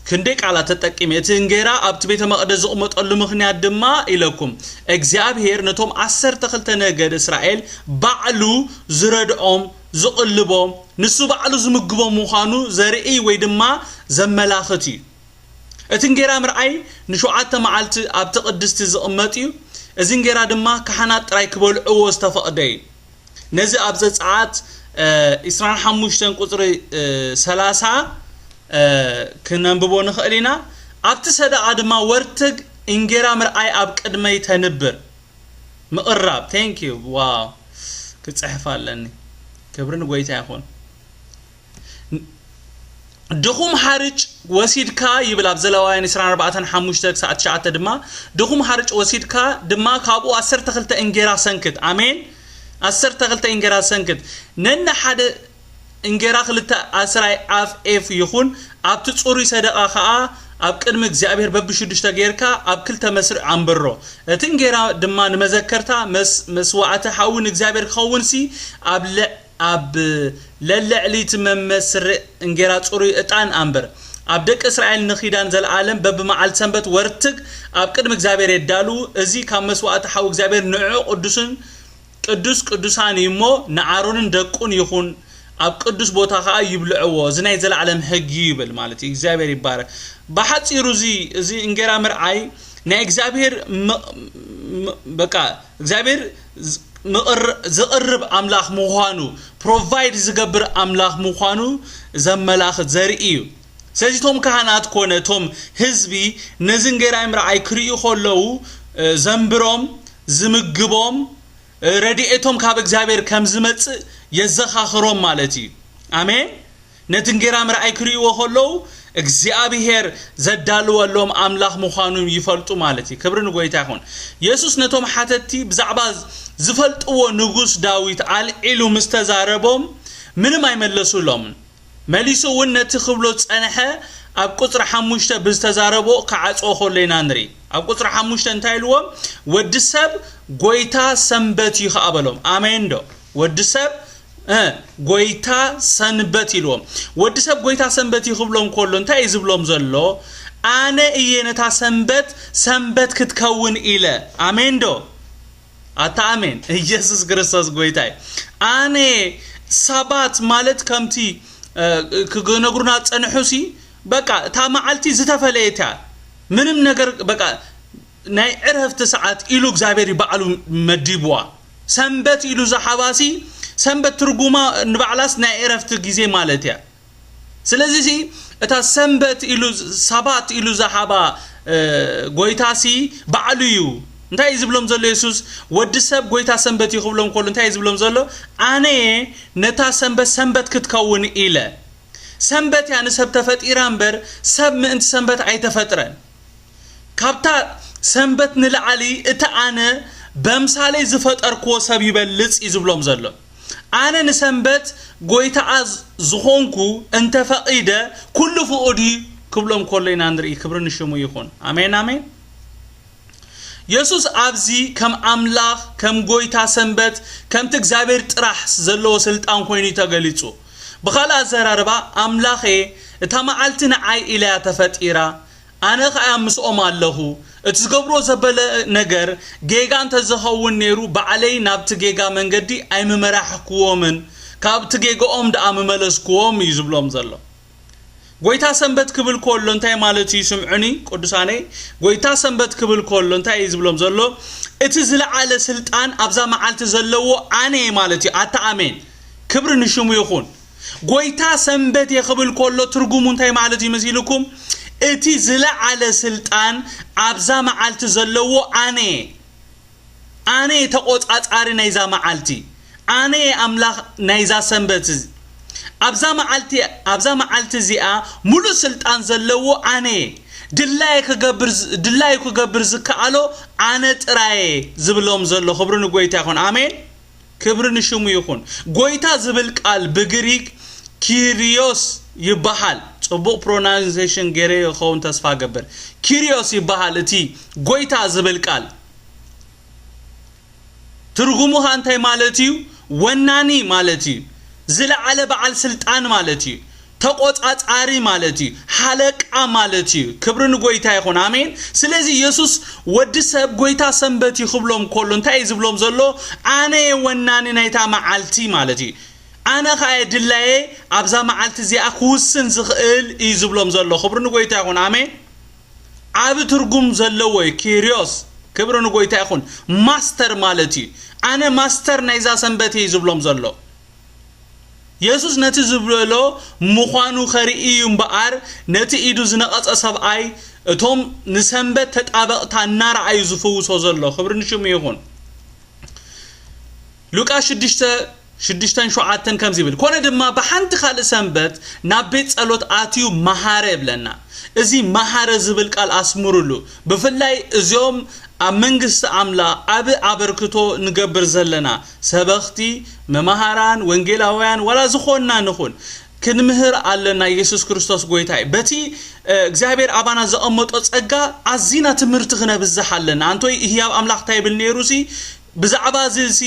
ክንደይ ቃላት ተጠቂመ እቲ እንጌራ ኣብቲ ቤተ መቕደስ ዝቕመጠሉ ምኽንያት ድማ ኢለኩም እግዚኣብሔር ነቶም ዓሰርተ ክልተ ነገድ እስራኤል ባዕሉ ዝረድኦም ዝቕልቦም ንሱ ባዕሉ ዝምግቦም ምዃኑ ዘርኢ ወይ ድማ ዘመላኽት እዩ። እቲ እንጌራ ምርኣይ ንሸውዓተ መዓልቲ ኣብቲ ቅድስቲ ዝቕመጥ እዩ። እዚ እንጌራ ድማ ካህናት ጥራይ ክበልዕዎ ዝተፈቕደ እዩ። ነዚ ኣብ ዘጸኣት ዕስራን ሓሙሽተን ቁጽሪ ሰላሳ ክነንብቦ ንኽእል ኢና። ኣብቲ ሰደቓ ድማ ወርትግ እንጌራ ምርኣይ ኣብ ቅድመይ ተንብር። ምቕራብ thank you wow ክጽሕፍ ኣለኒ። ክብሪ ንጎይታ ይኹን። ድኹም ሓርጭ ወሲድካ ይብል ኣብ ዘለዋውያን ዕስራን ኣርባዕተን ሓሙሽተ ክሳዕ ትሽዓተ ድማ ድኹም ሓርጭ ወሲድካ ድማ ካብኡ ዓሰርተ ክልተ እንጌራ ሰንክት። ኣሜን። ዓሰርተ ክልተ እንጌራ ሰንክት ነነ ሓደ እንጌራ ክልተ ኣስራይ ኣፍ ኤፍ ይኹን ኣብቲ ጽሩይ ሰደቓ ኸኣ ኣብ ቅድሚ እግዚኣብሔር በብሽዱሽተ ጌርካ ኣብ ክልተ መስርዕ ኣንብሮ። እቲ እንጌራ ድማ ንመዘከርታ መስዋዕቲ ሓዊ ንእግዚኣብሔር ክኸውን ሲ ኣብ ኣብ ለልዕሊ እቲ መመስርዕ እንጌራ ጽሩይ ዕጣን ኣንብር። ኣብ ደቂ እስራኤል ንኺዳን ዘለዓለም በብመዓልቲ ሰንበት ወርትግ ኣብ ቅድሚ እግዚኣብሔር የዳልዉ። እዚ ካብ መስዋዕቲ ሓዊ እግዚኣብሔር ንዑ ቅዱስን ቅዱስ ቅዱሳን እዩ እሞ ንኣሮንን ደቁን ይኹን ኣብ ቅዱስ ቦታ ኸዓ ይብልዕዎ። እዚ ናይ ዘለዓለም ሕጊ እዩ ይብል ማለት እዩ። እግዚኣብሔር ይባረክ። ብሓፂሩ እዚ እዚ እንጌራ ምርዓይ ናይ እግዚኣብሔር በቃ እግዚኣብሔር ዝቕርብ ኣምላኽ ምዃኑ ፕሮቫይድ ዝገብር ኣምላኽ ምዃኑ ዘመላኽት ዘርኢ እዩ። ስለዚ እቶም ካህናት ኮነ እቶም ህዝቢ ነዚ እንጌራ ምርዓይ ክርእዩ ከለዉ ዘንብሮም ዝምግቦም ረድኤቶም ካብ እግዚኣብሔር ከም ዝመጽእ የዘኻኽሮም ማለት እዩ። ኣሜን። ነቲ እንጌራ ምርኣይ ክርእይዎ ከለዉ እግዚኣብሔር ዘዳልወሎም ኣምላኽ ምዃኑ ይፈልጡ ማለት እዩ። ክብሪ ንጎይታ ይኹን። የሱስ ነቶም ሓተትቲ ብዛዕባ ዝፈልጥዎ ንጉስ ዳዊት ኣልዒሉ ምስ ተዛረቦም ምንም ኣይመለሱሎምን። መሊሱ እውን ነቲ ክብሎ ዝጸንሐ ኣብ ቁጽሪ ሓሙሽተ ብዝተዛረቦ ክዓጽዎ ከሎ ኢና ንርኢ። ኣብ ቁጽሪ ሓሙሽተ እንታይ ኢልዎም? ወዲ ሰብ ጎይታ ሰንበት እዩ ኸዓ በሎም። ኣሜን ዶ? ወዲ ሰብ ጎይታ ሰንበት ኢልዎም። ወዲ ሰብ ጎይታ ሰንበት እዩ ክብሎም ከሎ እንታይ እዩ ዝብሎም ዘሎ? ኣነ እየ ነታ ሰንበት ሰንበት ክትከውን ኢለ። ኣሜን ዶ? ኣታ ኣሜን። ኢየሱስ ክርስቶስ ጎይታ እዩ። ኣነ ሳባት ማለት ከምቲ ክነግሩና ጸንሑ ሲ በቃ እታ መዓልቲ ዝተፈለየት እያ። ምንም ነገር በቃ ናይ ዕረፍቲ ሰዓት ኢሉ እግዚኣብሔር ባዕሉ መዲብዋ። ሰንበት ኢሉ ዝሓባሲ ሰንበት ትርጉማ ንባዕላስ ናይ ዕረፍቲ ግዜ ማለት እያ። ስለዚ ሲ እታ ሰንበት ኢሉ ሳባት ኢሉ ዝሓባ ጎይታ ሲ ባዕሉ እዩ። እንታይ እዩ ዝብሎም ዘሎ የሱስ? ወዲ ሰብ ጎይታ ሰንበት እዩ ክብሎም ከሎ እንታይ እዩ ዝብሎም ዘሎ? ኣነ ነታ ሰንበት ሰንበት ክትከውን ኢለ። ሰንበት እያ ንሰብ ተፈጢራ እምበር ሰብ ምእንቲ ሰንበት ኣይተፈጥረን። ካብታ ሰንበት ንላዕሊ እቲ ኣነ በምሳሌ ዝፈጠርክዎ ሰብ ይበልጽ እዩ ዝብሎም ዘሎ። ኣነ ንሰንበት ጎይታኣ ዝኾንኩ እንተፈቒደ ኩሉ ፍቑድ እዩ ክብሎም ከሎ ኢና ንርኢ። ክብሪ ንሽሙ ይኹን። ኣሜን ኣሜን። የሱስ ኣብዚ ከም ኣምላኽ ከም ጎይታ ሰንበት ከምቲ እግዚኣብሔር ጥራሕ ዘለዎ ስልጣን ኮይኑ እዩ ተገሊጹ። ብኻልእ ኣዘራርባ ኣምላኸ እታ መዓልቲ ንዓይ ኢለያ ተፈጢራ ኣነ ኸኣ ምስኦም ኣለኹ። እቲ ዝገብሮ ዘበለ ነገር ጌጋ እንተ ዝኸውን ነይሩ ባዕለይ ናብቲ ጌጋ መንገዲ ኣይምመራሕክዎምን ካብቲ ጌግኦም ደኣ ምመለስክዎም እዩ ዝብሎም ዘሎ። ጎይታ ሰንበት ክብል ከሎ እንታይ ማለት እዩ? ስምዑኒ ቅዱሳነይ፣ ጎይታ ሰንበት ክብል ከሎ እንታይ እዩ ዝብሎም ዘሎ? እቲ ዝለዓለ ስልጣን ኣብዛ መዓልቲ ዘለዎ ኣነ እየ ማለት እዩ። ኣታ ኣሜን፣ ክብሪ ንሽሙ ይኹን። ጎይታ ሰንበት እየ ክብል ከሎ ትርጉሙ እንታይ ማለት እዩ መሲልኩም? እቲ ዝለዓለ ስልጣን ኣብዛ መዓልቲ ዘለዎ ኣነ እየ። ኣነ ተቖጻጻሪ ናይዛ መዓልቲ ኣነ ኣምላኽ ናይዛ ሰንበት ኣብዚ ኣብዛ መዓልቲ ኣብዛ መዓልቲ እዚኣ ሙሉእ ስልጣን ዘለዎ ኣነ ድላይ ክገብር ድላይ ክገብር ዝከኣሎ ኣነ ጥራየ ዝብሎም ዘሎ ክብሪ ንጎይታ ይኹን ኣሜን ክብሪ ንሽሙ ይኹን ጎይታ ዝብል ቃል ብግሪክ ኪሪዮስ ይበሃል። ጽቡቕ ፕሮናንሴሽን ገይረ ይኸውን ተስፋ ገብር። ኪሪዮስ ይበሃል እቲ ጎይታ ዝብል ቃል። ትርጉሙ ኸ እንታይ ማለት እዩ? ወናኒ ማለት እዩ። ዝለዓለ በዓል ስልጣን ማለት እዩ። ተቆጻጻሪ ማለት እዩ። ሓለቃ ማለት እዩ። ክብሪ ንጎይታ ይኹን። ኣሜን። ስለዚ የሱስ ወዲ ሰብ ጎይታ ሰንበት እዩ ክብሎም ከሎ እንታይ እዩ ዝብሎም ዘሎ? ኣነ እየ ወናኒ ናይታ መዓልቲ ማለት እዩ። ኣነ ኸኣ እየ ድላየ ኣብዛ መዓልቲ እዚኣ ክውስን ዝኽእል እዩ ዝብሎም ዘሎ። ክብሪ ንጎይታ ይኹን። ኣሜን። ዓቢ ትርጉም ዘለዎ እዩ። ኪሪዮስ፣ ክብሪ ንጎይታ ይኹን። ማስተር ማለት እዩ። ኣነ ማስተር ናይዛ ሰንበት እየ ዝብሎም ዘሎ። የሱስ ነቲ ዝበሎ ምዃኑ ከርኢ እዩ እምበኣር፣ ነቲ ኢዱ ዝነቐጸ ሰብኣይ እቶም ንሰንበት ተጣበቕታ እናረኣዩ ዝፍውሶ ዘሎ። ክብሪ ንሽሙ ይኹን። ሉቃስ ሽዱሽተ፣ ሽዱሽተን ሸውዓተን ከምዚ ይብል፣ ኮነ ድማ ብሓንቲ ካልእ ሰንበት ናብ ቤት ጸሎት ኣትዩ መሃረ ይብለና። እዚ መሃረ ዝብል ቃል ኣስምሩሉ። ብፍላይ እዚኦም ኣብ መንግስቲ ኣምላኽ ዓቢ ኣበርክቶ ንገብር ዘለና ሰበኽቲ፣ መማሃራን፣ ወንጌላውያን፣ ዋላ ዝኾንና ንኹን፣ ክንምህር ኣለና። የሱስ ክርስቶስ ጎይታ እዩ። በቲ፣ እ፣ እግዚኣብሔር ኣባና ዘቐመጦ ጸጋ ኣዚና ትምህርቲ ክነብዝሕ ኣለና። ኣንቶይ ህያብ ኣምላኽ እንታይ ይብል ነይሩ ሲ? ብዛዕባ እዚ ሲ፣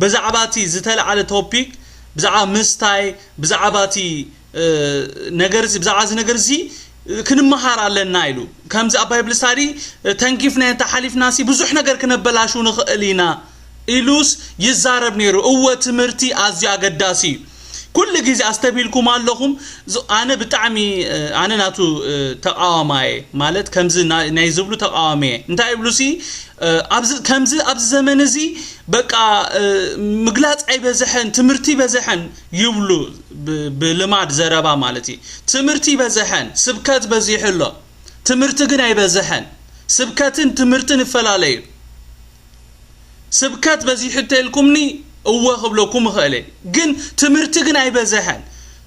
ብዛዕባ እቲ ዝተለዓለ ቶፒክ፣ ብዛዕባ ምስታይ፣ ብዛዕባ እቲ፣ እ፣ ነገር እዚ፣ ብዛዕባ እዚ ነገር እዚ ክንመሃር ኣለና ኢሉ። ከምዚ ኣብ ባይብል ስታዲ፣ እ፣ ተንኪፍና ተሓሊፍና ሲ ብዙሕ ነገር ክነበላሹ ንኽእል ኢና ኢሉስ ይዛረብ ነይሩ። እወ፣ ትምህርቲ ኣዝዩ ኣገዳሲ እዩ። ኩሉ ግዜ ኣስተብሂልኩም ኣለኹም። ዝ-፣ ኣነ ብጣዕሚ፣ እ፣ ኣነ ናቱ፣ እ፣ ተቃዋማየ፣ ማለት ከምዚ ና-፣ ናይ ዝብሉ ተቃዋሚየ። እንታይ ይብሉ ሲ፣ እ፣ ኣብዚ፣ ከምዚ ኣብዚ ዘመን እዚ በቃ፣ እ፣ ምግላጽ ኣይበዝሐን፣ ትምህርቲ ኣይበዝሐን ይብሉ ብ-፣ ብልማድ ዘረባ ማለት እዩ። ትምህርቲ ኣይበዝሐን፣ ስብከት በዚሑ ኣሎ። ትምህርቲ ግን ኣይበዝሐን። ስብከትን ትምህርትን ይፈላለዩ። ስብከት በዚሑ እንተልኩምኒ እወ ክብለኩም እኽእል እየ። ግን ትምህርቲ ግን ኣይበዝሐን።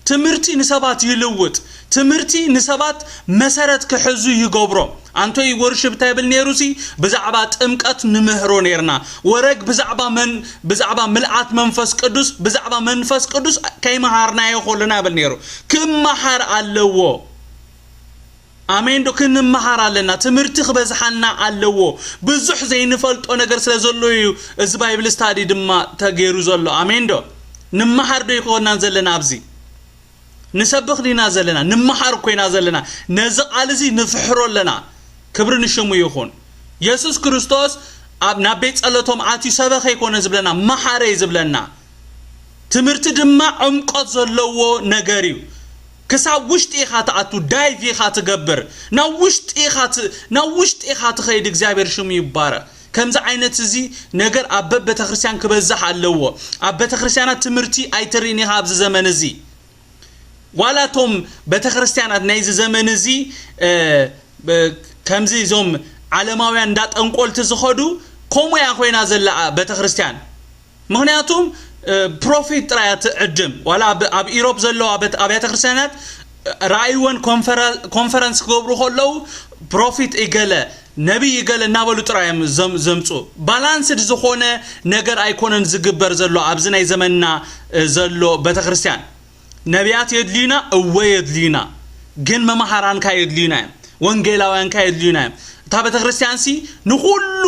ትምህርቲ ንሰባት ይልውጥ። ትምህርቲ ንሰባት መሰረት ክሕዙ ይገብሮም። ኣንቶይ ወርሽፕ እንታይ ይብል ነይሩ ሲ፣ ብዛዕባ ጥምቀት ንምህሮ ነይርና። ወረግ ብዛዕባ መን፣ ብዛዕባ ምልኣት መንፈስ ቅዱስ፣ ብዛዕባ መንፈስ ቅዱስ ከይመሃርናዮ ከለና ይብል ነይሩ። ክመሃር ኣለዎ። ኣሜን ዶ? ክንመሃር ኣለና። ትምህርቲ ክበዝሓና ኣለዎ። ብዙሕ ዘይንፈልጦ ነገር ስለ ዘሎ እዩ እዚ ባይብል ስታዲ ድማ ተገይሩ ዘሎ። ኣሜን ዶ? ንመሃር ዶ ይኮናን ዘለና ኣብዚ? ንሰብኽ ዲና ዘለና? ንመሃር እኮ ኢና ዘለና። ነዚ ቃል እዚ ንፍሕሮ ኣለና። ክብሪ ንሽሙ ይኹን። የሱስ ክርስቶስ ኣብ፣ ናብ ቤት ጸሎቶም ኣትዩ ሰበኸ ኣይኮነ ዝብለና፣ መሃረ እዩ ዝብለና። ትምህርቲ ድማ ዕምቆት ዘለዎ ነገር እዩ። ክሳብ ውሽጢ ኢኻ ትኣቱ፣ ዳይቭ ኢኻ ትገብር። ናብ ውሽጢ ኢኻ ት-፣ ናብ ውሽጢ ኢኻ ትኸይድ። እግዚኣብሔር ሽሙ ይባረክ። ከምዚ ዓይነት እዚ ነገር ኣብ በብ ቤተክርስትያን ክበዝሕ ኣለዎ። ኣብ ቤተክርስትያናት ትምህርቲ ኣይትርእን ኢኻ ኣብዚ ዘመን እዚ። ዋላ እቶም ቤተክርስትያናት ናይዚ ዘመን እዚ፣ እ፣ ብ-፣ ከምዚ እዞም ዓለማውያን እንዳ ጠንቆልቲ ዝኸዱ፣ ከምኡ እያ ኮይና ዘላ ቤተክርስትያን። ምኽንያቱም፣ እ፣ ፕሮፌት ጥራይ እያ ትዕድም። ዋላ ኣብ፣ ኣብ ኢሮፕ ዘለዋ ቤት-፣ ኣብያተ ክርስትያናት፣ እ፣ ራእይወን ኮንፈረ-፣ ኮንፈረንስ ክገብሩ ከለዉ ፕሮፌት እገለ፣ ነቢይ እገለ እናበሉ ጥራይ እዮም ዘም-፣ ዘምፁ። ባላንስድ ዝኾነ ነገር ኣይኮነን ዝግበር ዘሎ ኣብዚ ናይ ዘመንና፣ እ፣ ዘሎ ቤተክርስትያን። ነቢያት የድልዩና፣ እወ የድልዩና። ግን መማሃራንካ የድልዩና እዮም። ወንጌላውያንካ የድልዩና እዮም። እታ ቤተክርስትያን ሲ ንኹሉ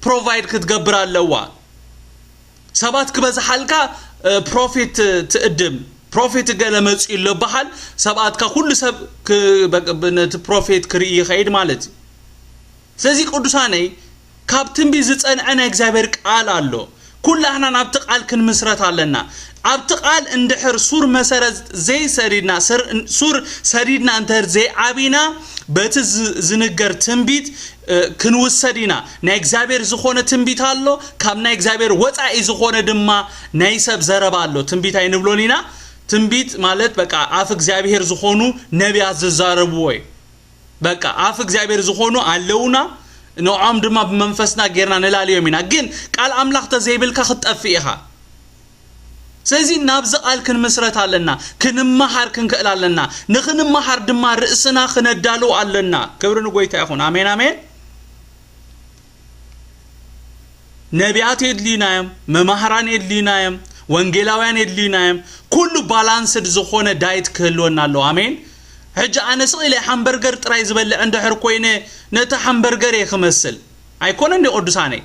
ፕሮቫይድ ክትገብር ኣለዋ። ሰባት ክበዝሓልካ፣ እ፣ ፕሮፌት ትእድም፣ ፕሮፌት ገለ መጺኡ ኣሎ በሃል፣ ሰብኣትካ ኩሉ ሰብ ክ-፣ በ-፣ ብ-፣ ነቲ ፕሮፌት ክርኢ ይኸይድ ማለት እዩ። ስለዚ ቅዱሳነይ፣ ካብ ትንቢት ዝጸንዐ ናይ እግዚኣብሔር ቃል ኣሎ። ኩላህና ናብቲ ቃል ክንምስረት ኣለና። ኣብቲ ቃል እንድሕር ሱር መሰረት ዘይሰዲድና፣ ስር-፣ ሱር ሰዲድና እንተር ዘይዓቢና፣ በቲ ዝ-፣ ዝንገር ትንቢት፣ እ፣ ክንውሰድ ኢና። ናይ እግዚኣብሔር ዝኾነ ትንቢት ኣሎ፣ ካብ ናይ እግዚኣብሔር ወጻኢ ዝኾነ ድማ ናይ ሰብ ዘረባ ኣሎ። ትንቢት ኣይንብሎን ኢና። ትንቢት ማለት በቃ ኣፍ እግዚኣብሔር ዝኾኑ ነቢያት ዝዛረብዎ እዩ። በቃ ኣፍ እግዚኣብሔር ዝኾኑ ኣለውና፣ ንዖም ድማ ብመንፈስና ጌርና ንላልዮም ኢና። ግን ቃል ኣምላኽ ተዘይብልካ ክትጠፍእ ኢኻ። ስለዚ ናብዚ ቃል ክንምስረት ኣለና፣ ክንመሃር ክንክእል ኣለና። ንኽንመሃር ድማ ርእስና ክነዳልው ኣለና። ክብሪ ንጎይታ ይኹን። ኣሜን፣ ኣሜን። ነቢያት የድልዩና እዮም፣ መማህራን የድልዩና እዮም፣ ወንጌላውያን የድልዩና እዮም። ኩሉ ባላንስድ ዝኾነ ዳይት ክህልወና ኣለዎ። ኣሜን። ሕጂ ኣነ ስቕ ኢለ ሃምበርገር ጥራይ ዝበልዕ እንድሕር ኮይነ፣ ነቲ ሃምበርገር እየ ክመስል። ኣይኮነን ድዩ ቅዱሳነይ?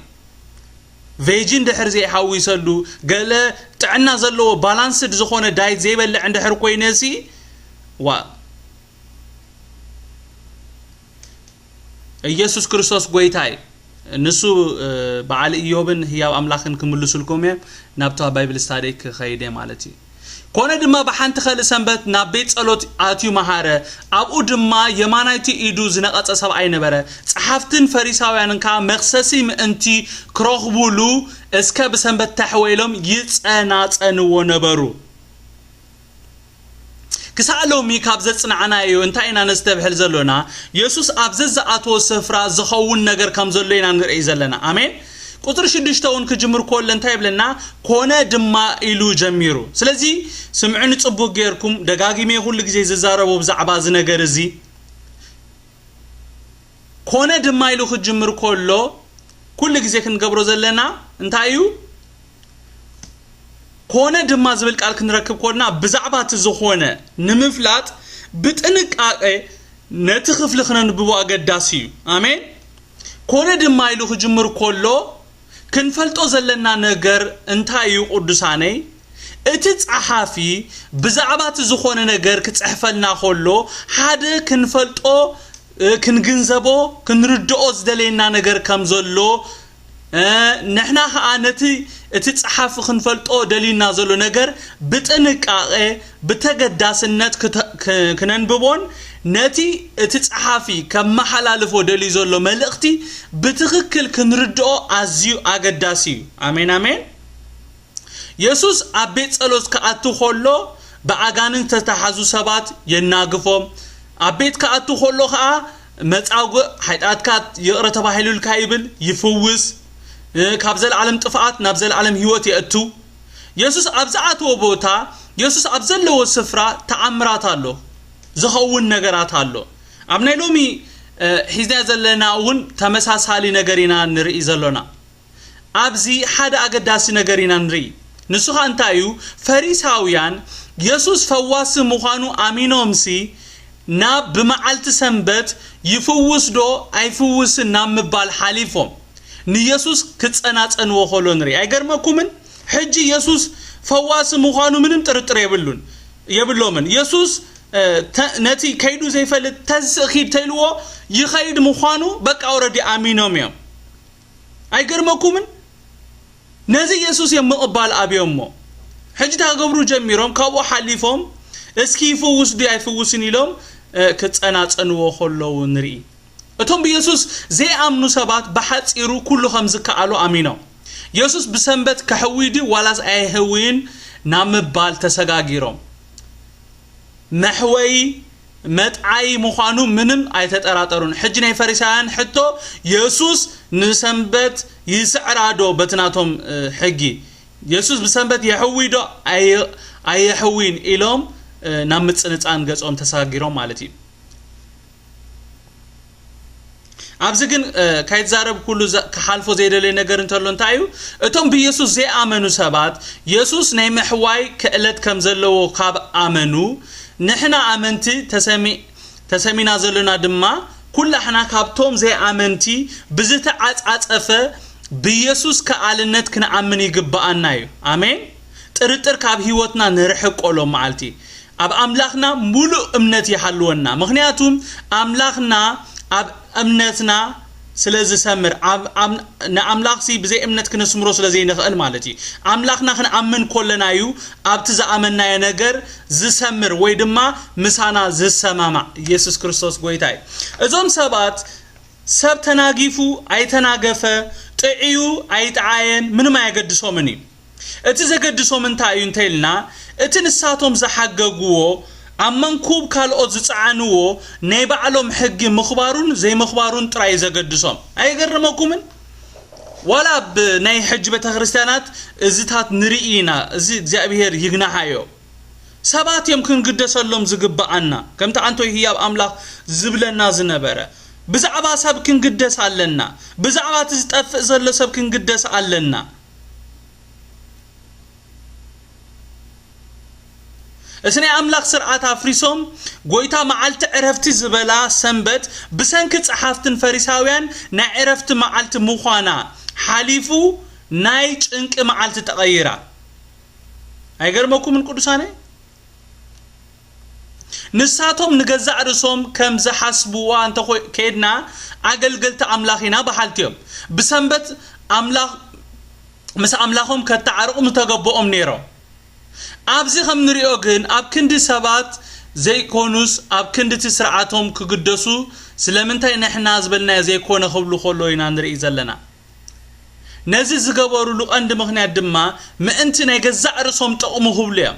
ቬጂ እንድሕር ዘይሓዊሰሉ፣ ገለ ጥዕና ዘለዎ ባላንስድ ዝኾነ ዳይት ዘይበልዕ እንድሕር ኮይነ ሲ፣ ዋ፣ ኢየሱስ ክርስቶስ ጎይታ እዩ። ንሱ፣ እ፣ በዓል ኢዮብን ህያው ኣምላኽን ክምልሱልኩም እዮም። ናብታ ባይብል ስታዲ ክኸይድ እየ ማለት እዩ። ኮነ ድማ ብሓንቲ ኸልእ ሰንበት ናብ ቤት ጸሎት ኣትዩ መሃረ። ኣብኡ ድማ የማናይቲ ኢዱ ዝነቐጸ ሰብኣይ ነበረ። ጸሓፍትን ፈሪሳውያንን ከኣ መኽሰሲ ምእንቲ ክረኽቡሉ እስከ ብሰንበት ተሕወ ኢሎም ይጸናጸንዎ ነበሩ። ክሳዕ ሎሚ ካብ ዘጽናዕናዮ እንታይ ኢና ነስተብህል ዘሎና? የሱስ ኣብ ዘዝኣተዎ ስፍራ ዝኸውን ነገር ከም ዘሎ ኢና ንርኢ ዘለና። ኣሜን። ቁጽሪ ሽዱሽተ እውን ክጅምር ከሎ እንታይ ይብለና? ኮነ ድማ ኢሉ ጀሚሩ። ስለዚ ስምዑኒ ጽቡቅ ጌርኩም፣ ደጋጊመ ኩሉ ግዜ ዝዛረቦ ብዛዕባ እዚ ነገር እዚ። ኮነ ድማ ኢሉ ክጅምር ከሎ ኩሉ ግዜ ክንገብሮ ዘለና እንታይ እዩ? ኮነ ድማ ዝብል ቃል ክንረክብ ከለና ብዛዕባ እቲ ዝኾነ ንምፍላጥ ብጥንቃቄ ነቲ ክፍሊ ክነንብቦ ኣገዳሲ እዩ። ኣሜን። ኮነ ድማ ኢሉ ክጅምር ከሎ ክንፈልጦ ዘለና ነገር እንታይ እዩ ቅዱሳነይ? እቲ ጸሓፊ ብዛዕባ እቲ ዝኾነ ነገር ክጽሕፈልና ከሎ ሓደ ክንፈልጦ፣ እ፣ ክንግንዘቦ፣ ክንርድኦ ዝደለየና ነገር ከም ዘሎ፣ እ፣ ንሕና ኸኣ ነቲ እቲ ጸሓፊ ክንፈልጦ ደልዩና ዘሎ ነገር ብጥንቃቄ፣ ብተገዳስነት ክተ-፣ ክ-፣ ክነንብቦን ነቲ እቲ ጸሓፊ ከመሓላልፎ ደልዩ ዘሎ መልእኽቲ ብትኽክል ክንርድኦ ኣዝዩ ኣገዳሲ እዩ። ኣሜን፣ ኣሜን። የሱስ ኣብ ቤት ጸሎት ክኣቱ ከሎ ብኣጋንንት ዝተታሓዙ ሰባት የናግፎም። ኣብ ቤት ክኣቱ ከሎ ኸኣ መጻጉዕ ሓጢኣትካ ይቕረ ተባሂሉልካ ይብል፣ ይፍውስ። እ፣ ካብ ዘለዓለም ጥፍኣት ናብ ዘለዓለም ህይወት የእቱ። የሱስ ኣብ ዝኣተዎ ቦታ፣ የሱስ ኣብ ዘለዎ ስፍራ ተኣምራት ኣሎ። ዝኸውን ነገራት ኣሎ። ኣብ ናይ ሎሚ፣ እ፣ ሒዝና ዘለና እውን ተመሳሳሊ ነገር ኢና ንርኢ ዘሎና። ኣብዚ ሓደ ኣገዳሲ ነገር ኢና ንርኢ። ንሱ ኸኣ እንታይ እዩ? ፈሪሳውያን የሱስ ፈዋሲ ምዃኑ ኣሚኖምሲ ናብ ብመዓልቲ ሰንበት ይፍውስ ዶ ኣይፍውስን ናብ ምባል ሓሊፎም ንየሱስ ክጸናጸንዎ ከሎ ንርኢ። ኣይገርመኩምን? ሕጂ የሱስ ፈዋሲ ምዃኑ ምንም ጥርጥር የብሉን፣ የብሎምን። የሱስ፣ እ፣ ተ-፣ ነቲ ከይዱ ዘይፈልጥ ተስእ ኪድ ተይልዎ ይኸይድ ምዃኑ በቃ ኦረዲ ኣሚኖም እዮም። ኣይገርመኩምን? ነዚ የሱስ እዮም ምቕባል ኣብዮሞ። ሕጂ እንታይ ክገብሩ ጀሚሮም? ካብኡ ሓሊፎም እስኪ ይፍውስ ድዩ ኣይፍውስን ኢሎም፣ እ፣ ክጸናጸንዎ ከለዉ ንርኢ። እቶም ብየሱስ ዘይኣምኑ ሰባት ብሓጺሩ ኩሉ ከም ዝከኣሎ ኣሚኖም። የሱስ ብሰንበት ከሕውይ ድዩ ዋላስ ኣየሕውይን ናብ ምባል ተሰጋጊሮም። መሕወዪ፣ መጥዓዪ ምዃኑ ምንም ኣይተጠራጠሩን። ሕጂ ናይ ፈሪሳውያን ሕቶ፣ የሱስ ንሰንበት ይስዕራ ዶ በቲ ናቶም፣ እ፣ ሕጊ? የሱስ ብሰንበት የሕውይ ዶ ኣየ-፣ ኣየሕውይን ኢሎም፣ እ፣ ናብ ምጽንጻን ገጾም ተሰጋጊሮም ማለት እዩ። ኣብዚ ግን፣ እ፣ ካይትዛረብ ኩሉ ዘ-፣ ክሓልፎ ዘይደለየ ነገር እንተሎ እንታይ እዩ? እቶም ብየሱስ ዘይኣመኑ ሰባት የሱስ ናይ ምሕዋይ ክእለት ከም ዘለዎ ካብ ኣመኑ፣ ንሕና ኣመንቲ ተሰሚ-፣ ተሰሚና ዘሎና ድማ ኩላሕና ካብቶም ዘይኣመንቲ ብዝተዓጻጸፈ ብየሱስ ከኣልነት ክንኣምን ይግብኣና እዩ። ኣሜን። ጥርጥር ካብ ህይወትና ንርሕቆ ሎም መዓልቲ። ኣብ ኣምላኽና ሙሉእ እምነት ይሃልወና። ምኽንያቱም ኣምላኽና ኣብ እምነትና ስለ ዝሰምር፣ ኣብ-፣ ኣብ-፣ ንኣምላኽሲ ብዘይ እምነት ክነስምሮ ስለ ዘይንኽእል ማለት እዩ። ኣምላኽና ክንኣምን ኮለና እዩ ኣብቲ ዝኣመናዮ ነገር ዝሰምር ወይ ድማ ምሳና ዝሰማማዕ። ኢየሱስ ክርስቶስ ጎይታ እዩ። እዞም ሰባት ሰብ ተናጊፉ ኣይተናገፈ፣ ጥዕዩ ኣይጠዓየን ምንም ኣየገድሶምን እዩ። እቲ ዘገድሶም እንታይ እዩ እንተ ኢልና፣ እቲ ንሳቶም ዝሓገግዎ፣ ኣብ መንኩብ ካልኦት ዝጸዓንዎ ናይ ባዕሎም ሕጊ ምኽባሩን ዘይምኽባሩን ጥራይ እዩ ዘገድሶም። ኣይገርመኩምን? ዋላ ኣብ ናይ ሕጂ ቤተክርስትያናት እዚታት ንርኢ ኢና። እዚ እግዚኣብሔር ይግናሓዮ። ሰባት እዮም ክንግደሰሎም ዝግብኣና። ከምቲ ኣንቶይ ህያብ ኣምላኽ ዝብለና ዝነበረ፣ ብዛዕባ ሰብ ክንግደስ ኣለና። ብዛዕባ እቲ ዝጠፍእ ዘሎ ሰብ ክንግደስ ኣለና። እቲ ናይ ኣምላኽ ስርዓት ኣፍሪሶም፣ ጎይታ መዓልቲ ዕረፍቲ ዝበላ ሰንበት ብሰንኪ ጸሓፍትን ፈሪሳውያን ናይ ዕረፍቲ መዓልቲ ምዃና ሓሊፉ ናይ ጭንቂ መዓልቲ ተቐይራ። ኣይገርመኩምን ቅዱሳነይ? ንሳቶም ንገዛእ ርእሶም ከም ዝሓስብዋ እንተ ኾይ-፣ ከይድና ኣገልገልቲ ኣምላኽ ኢና በሃልቲ እዮም። ብሰንበት ኣምላኽ፣ ምስ ኣምላኾም ከተዓርቑ ምተገበኦም ነይሮም። ኣብዚ ከም ንሪኦ ግን ኣብ ክንዲ ሰባት ዘይኮኑስ ኣብ ክንዲ እቲ ስርዓቶም ክግደሱ ስለምንታይ ንሕና ዝበልናዮ ዘይኮነ ክብሉ ከሎ ኢና ንርኢ ዘለና። ነዚ ዝገበሩሉ ቀንዲ ምኽንያት ድማ ምእንቲ ናይ ገዛእ ርእሶም ጥቕሚ ክብሉ እዮም።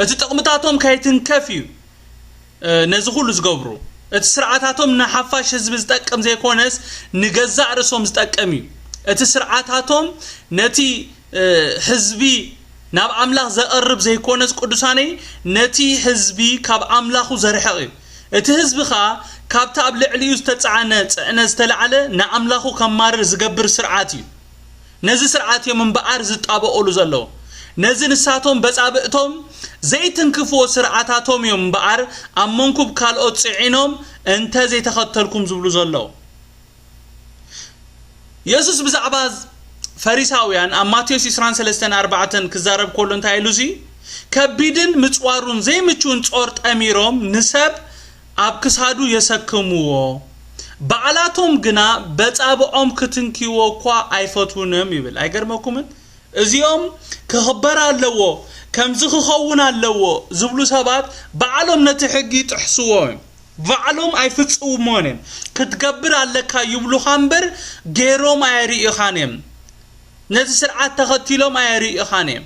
እቲ ጥቕምታቶም ከይትንከፍ እዩ፣ እ፣ ነዚ ኩሉ ዝገብሩ። እቲ ስርዓታቶም ንሓፋሽ ህዝቢ ዝጠቅም ዘይኮነስ ንገዛእ ርእሶም ዝጠቅም እዩ። እቲ ስርዓታቶም ነቲ፣ እ፣ ህዝቢ ናብ ኣምላኽ ዘቐርብ ዘይኮነስ ቅዱሳነይ ነቲ ህዝቢ ካብ ኣምላኹ ዘርሕቕ እዩ። እቲ ህዝቢ ኸኣ ካብቲ ኣብ ልዕሊኡ ዝተጻዕነ ጽዕነት ዝተላዕለ ንኣምላኹ ከማርር ዝገብር ስርዓት እዩ። ነዚ ስርዓት እዮም እምበኣር ዝጣበቑሉ ዘለዉ። ነዚ ንሳቶም በጻብእቶም ዘይትንክፍዎ ስርዓታቶም እዮም እምበኣር ኣብ መንኩብ ካልኦት ጽዒኖም እንተ ዘይተኸተልኩም ዝብሉ ዘለዉ። የሱስ ብዛዕባ ፈሪሳውያን ኣብ ማቴዎስ ዕስራን ሰለስተን ኣርባዕተን ክዛረብ ከሎ እንታይ ኢሉ ሲ? ከቢድን ምጽዋሩን ዘይምችውን ጾር ጠሚሮም ንሰብ ኣብ ክሳዱ የሰክምዎ፣ ባዕላቶም ግና በጻብዖም ክትንክይዎ እኳ ኣይፈትዉን እዮም ይብል። ኣይገርመኩምን? እዚኦም ክኽበር ኣለዎ፣ ከምዚ ክኸውን ኣለዎ ዝብሉ ሰባት ባዕሎም ነቲ ሕጊ ይጥሕስዎ እዮም። ባዕሎም ኣይፍጽምዎን እዮም። ክትገብር ኣለካ ይብሉኻ እምበር ገይሮም ኣየርእዩኻን እዮም። ነቲ ስርዓት ተኸቲሎም ኣየርእዩኻን እዮም።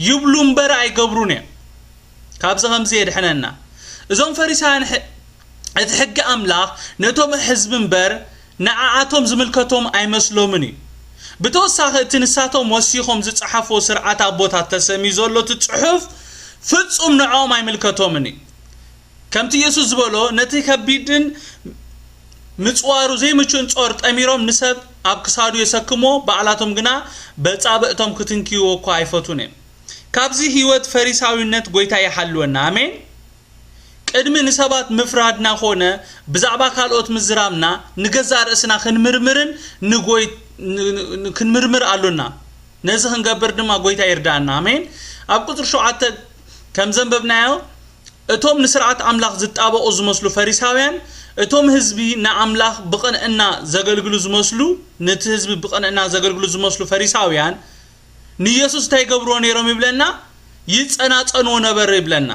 ይብሉ እምበር ኣይገብሩን እዮም። ካብዚ ከምዚ የድሕነና። እዞም ፈሪሳውያን ሕ-፣ እቲ ሕጊ ኣምላኽ ነቶም ህዝቢ እምበር ንዓኣቶም ዝምልከቶም ኣይመስሎምን እዩ። ብተወሳኺ እቲ ንሳቶም ወሲኾም ዝጸሓፍዎ ስርዓት ኣቦታት ተሰምዩ ዘሎ እቲ ጽሑፍ ፍጹም ንዕኦም ኣይምልከቶምን እዩ። ከምቲ የሱስ ዝበሎ ነቲ ከቢድን ምጽዋሩ ዘይምቹን ጾር ጠሚሮም ንሰብ ኣብ ክሳዱ የሰክሞ፣ ባዕላቶም ግና በጻብዕቶም ክትንክይዎ እኳ ኣይፈቱን እዮም። ካብዚ ህይወት ፈሪሳዊነት ጎይታ ይሓልወና። ኣሜን። ቅድሚ ንሰባት ምፍራድና ኾነ ብዛዕባ ካልኦት ምዝራብና ንገዛእ ርእስና ክንምርምርን ንጎይ-፣ ን-፣ ን-፣ ክንምርምር ኣሎና። ነዚ ክንገብር ድማ ጎይታ ይርዳኣና። ኣሜን። ኣብ ቁጽሪ ሸውዓተ ከም ዘንበብናዮ፣ እቶም ንስርዓት ኣምላኽ ዝጣበቑ ዝመስሉ ፈሪሳውያን፣ እቶም ህዝቢ ንኣምላኽ ብቕንዕና ዘገልግሉ ዝመስሉ፣ ነቲ ህዝቢ ብቕንዕና ዘገልግሉ ዝመስሉ ፈሪሳውያን፣ ንየሱስ እንታይ ይገብርዎ ነይሮም ይብለና? ይጸናጸንዎ ነበር ይብለና።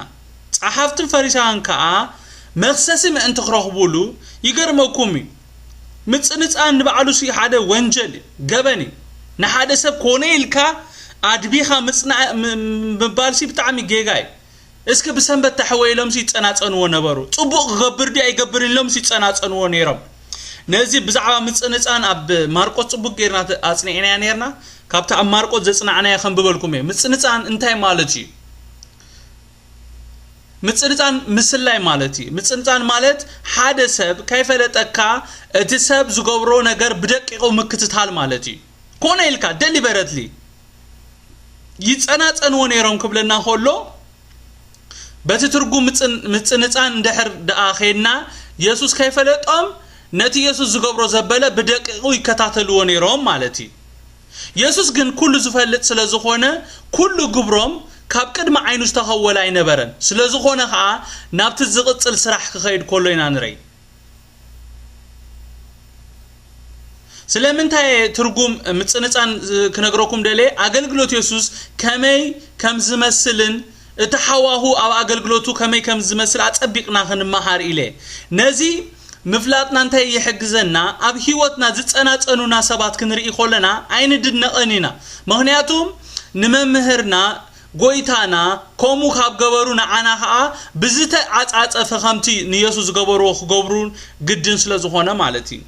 ጸሓፍትን ፈሪሳውያን ከኣ መኽሰሲ ምእንቲ ክረኽቡሉ፣ ይገርመኩም እዩ። ምጽንጻን ንባዕሉ ሲ ሓደ ወንጀል እዩ፣ ገበን እዩ። ንሓደ ሰብ ኮነ ኢልካ ኣድቢኻ ምጽና-፣ ም-፣ ምባል ሲ ብጣዕሚ ጌጋ እዩ። እስኪ ብሰንበት ተሕወ ኢሎም ሲ ይጸናጸንዎ ነበሩ። ጽቡቕ ክገብር ድዩ ኣይገብርን ኢሎም ሲ ይጸናጸንዎ ነይሮም። ነዚ ብዛዕባ ምጽንጻን ኣብ ማርቆስ ጽቡቕ ጌርና ተ-፣ ኣጽኒዕናዮ ነይርና። ካብቲ ኣብ ማርቆስ ዘጽናዕናዮ ከንብበልኩም እየ። ምጽንጻን እንታይ ማለት እዩ? ምጽንጻን ምስላይ ማለት እዩ። ምጽንጻን ማለት ሓደ ሰብ ከይፈለጠካ እቲ ሰብ ዝገብሮ ነገር ብደቂቑ ምክትታል ማለት እዩ። ኮነ ኢልካ ደሊበረትሊ ይጸናጸንዎ ነይሮም ክብለና ከሎ፣ በቲ ትርጉም ምጽን-፣ ምጽንጻን እንድሕር ደኣ ኸይድና፣ የሱስ ከይፈለጦም ነቲ የሱስ ዝገብሮ ዘበለ ብደቂቑ ይከታተልዎ ነይሮም ማለት እዩ። የሱስ ግን ኩሉ ዝፈልጥ ስለ ዝኾነ፣ ኩሉ ግብሮም ካብ ቅድሚ ዓይኑ ዝተኸወለ ኣይነበረን። ስለ ዝኾነ ኸኣ፣ ናብቲ ዝቕጽል ስራሕ ክኸይድ ከሎ ኢና ንርኢ። ስለምንታይ ትርጉም ምጽንጻን ዝ-፣ ክነግረኩም ደልየ፣ ኣገልግሎት የሱስ ከመይ ከም ዝመስልን እቲ ሃዋሁ ኣብ ኣገልግሎቱ ከመይ ከም ዝመስል ኣጸቢቕና ክንመሃር ኢለ። ነዚ ምፍላጥና እንታይ ይሕግዘና? ኣብ ህይወትና ዝጸናጸኑና ሰባት ክንርኢ ከለና ኣይንድነቐን ኢና። ምኽንያቱ ንመምህርና፣ ጎይታና፣ ከምኡ ካብ ገበሩ ንዓና ኸኣ ብዝተዓጻጸፈ ከምቲ ንየሱስ ዝገበርዎ ክገብሩ ግድን ስለ ዝኾነ ማለት እዩ።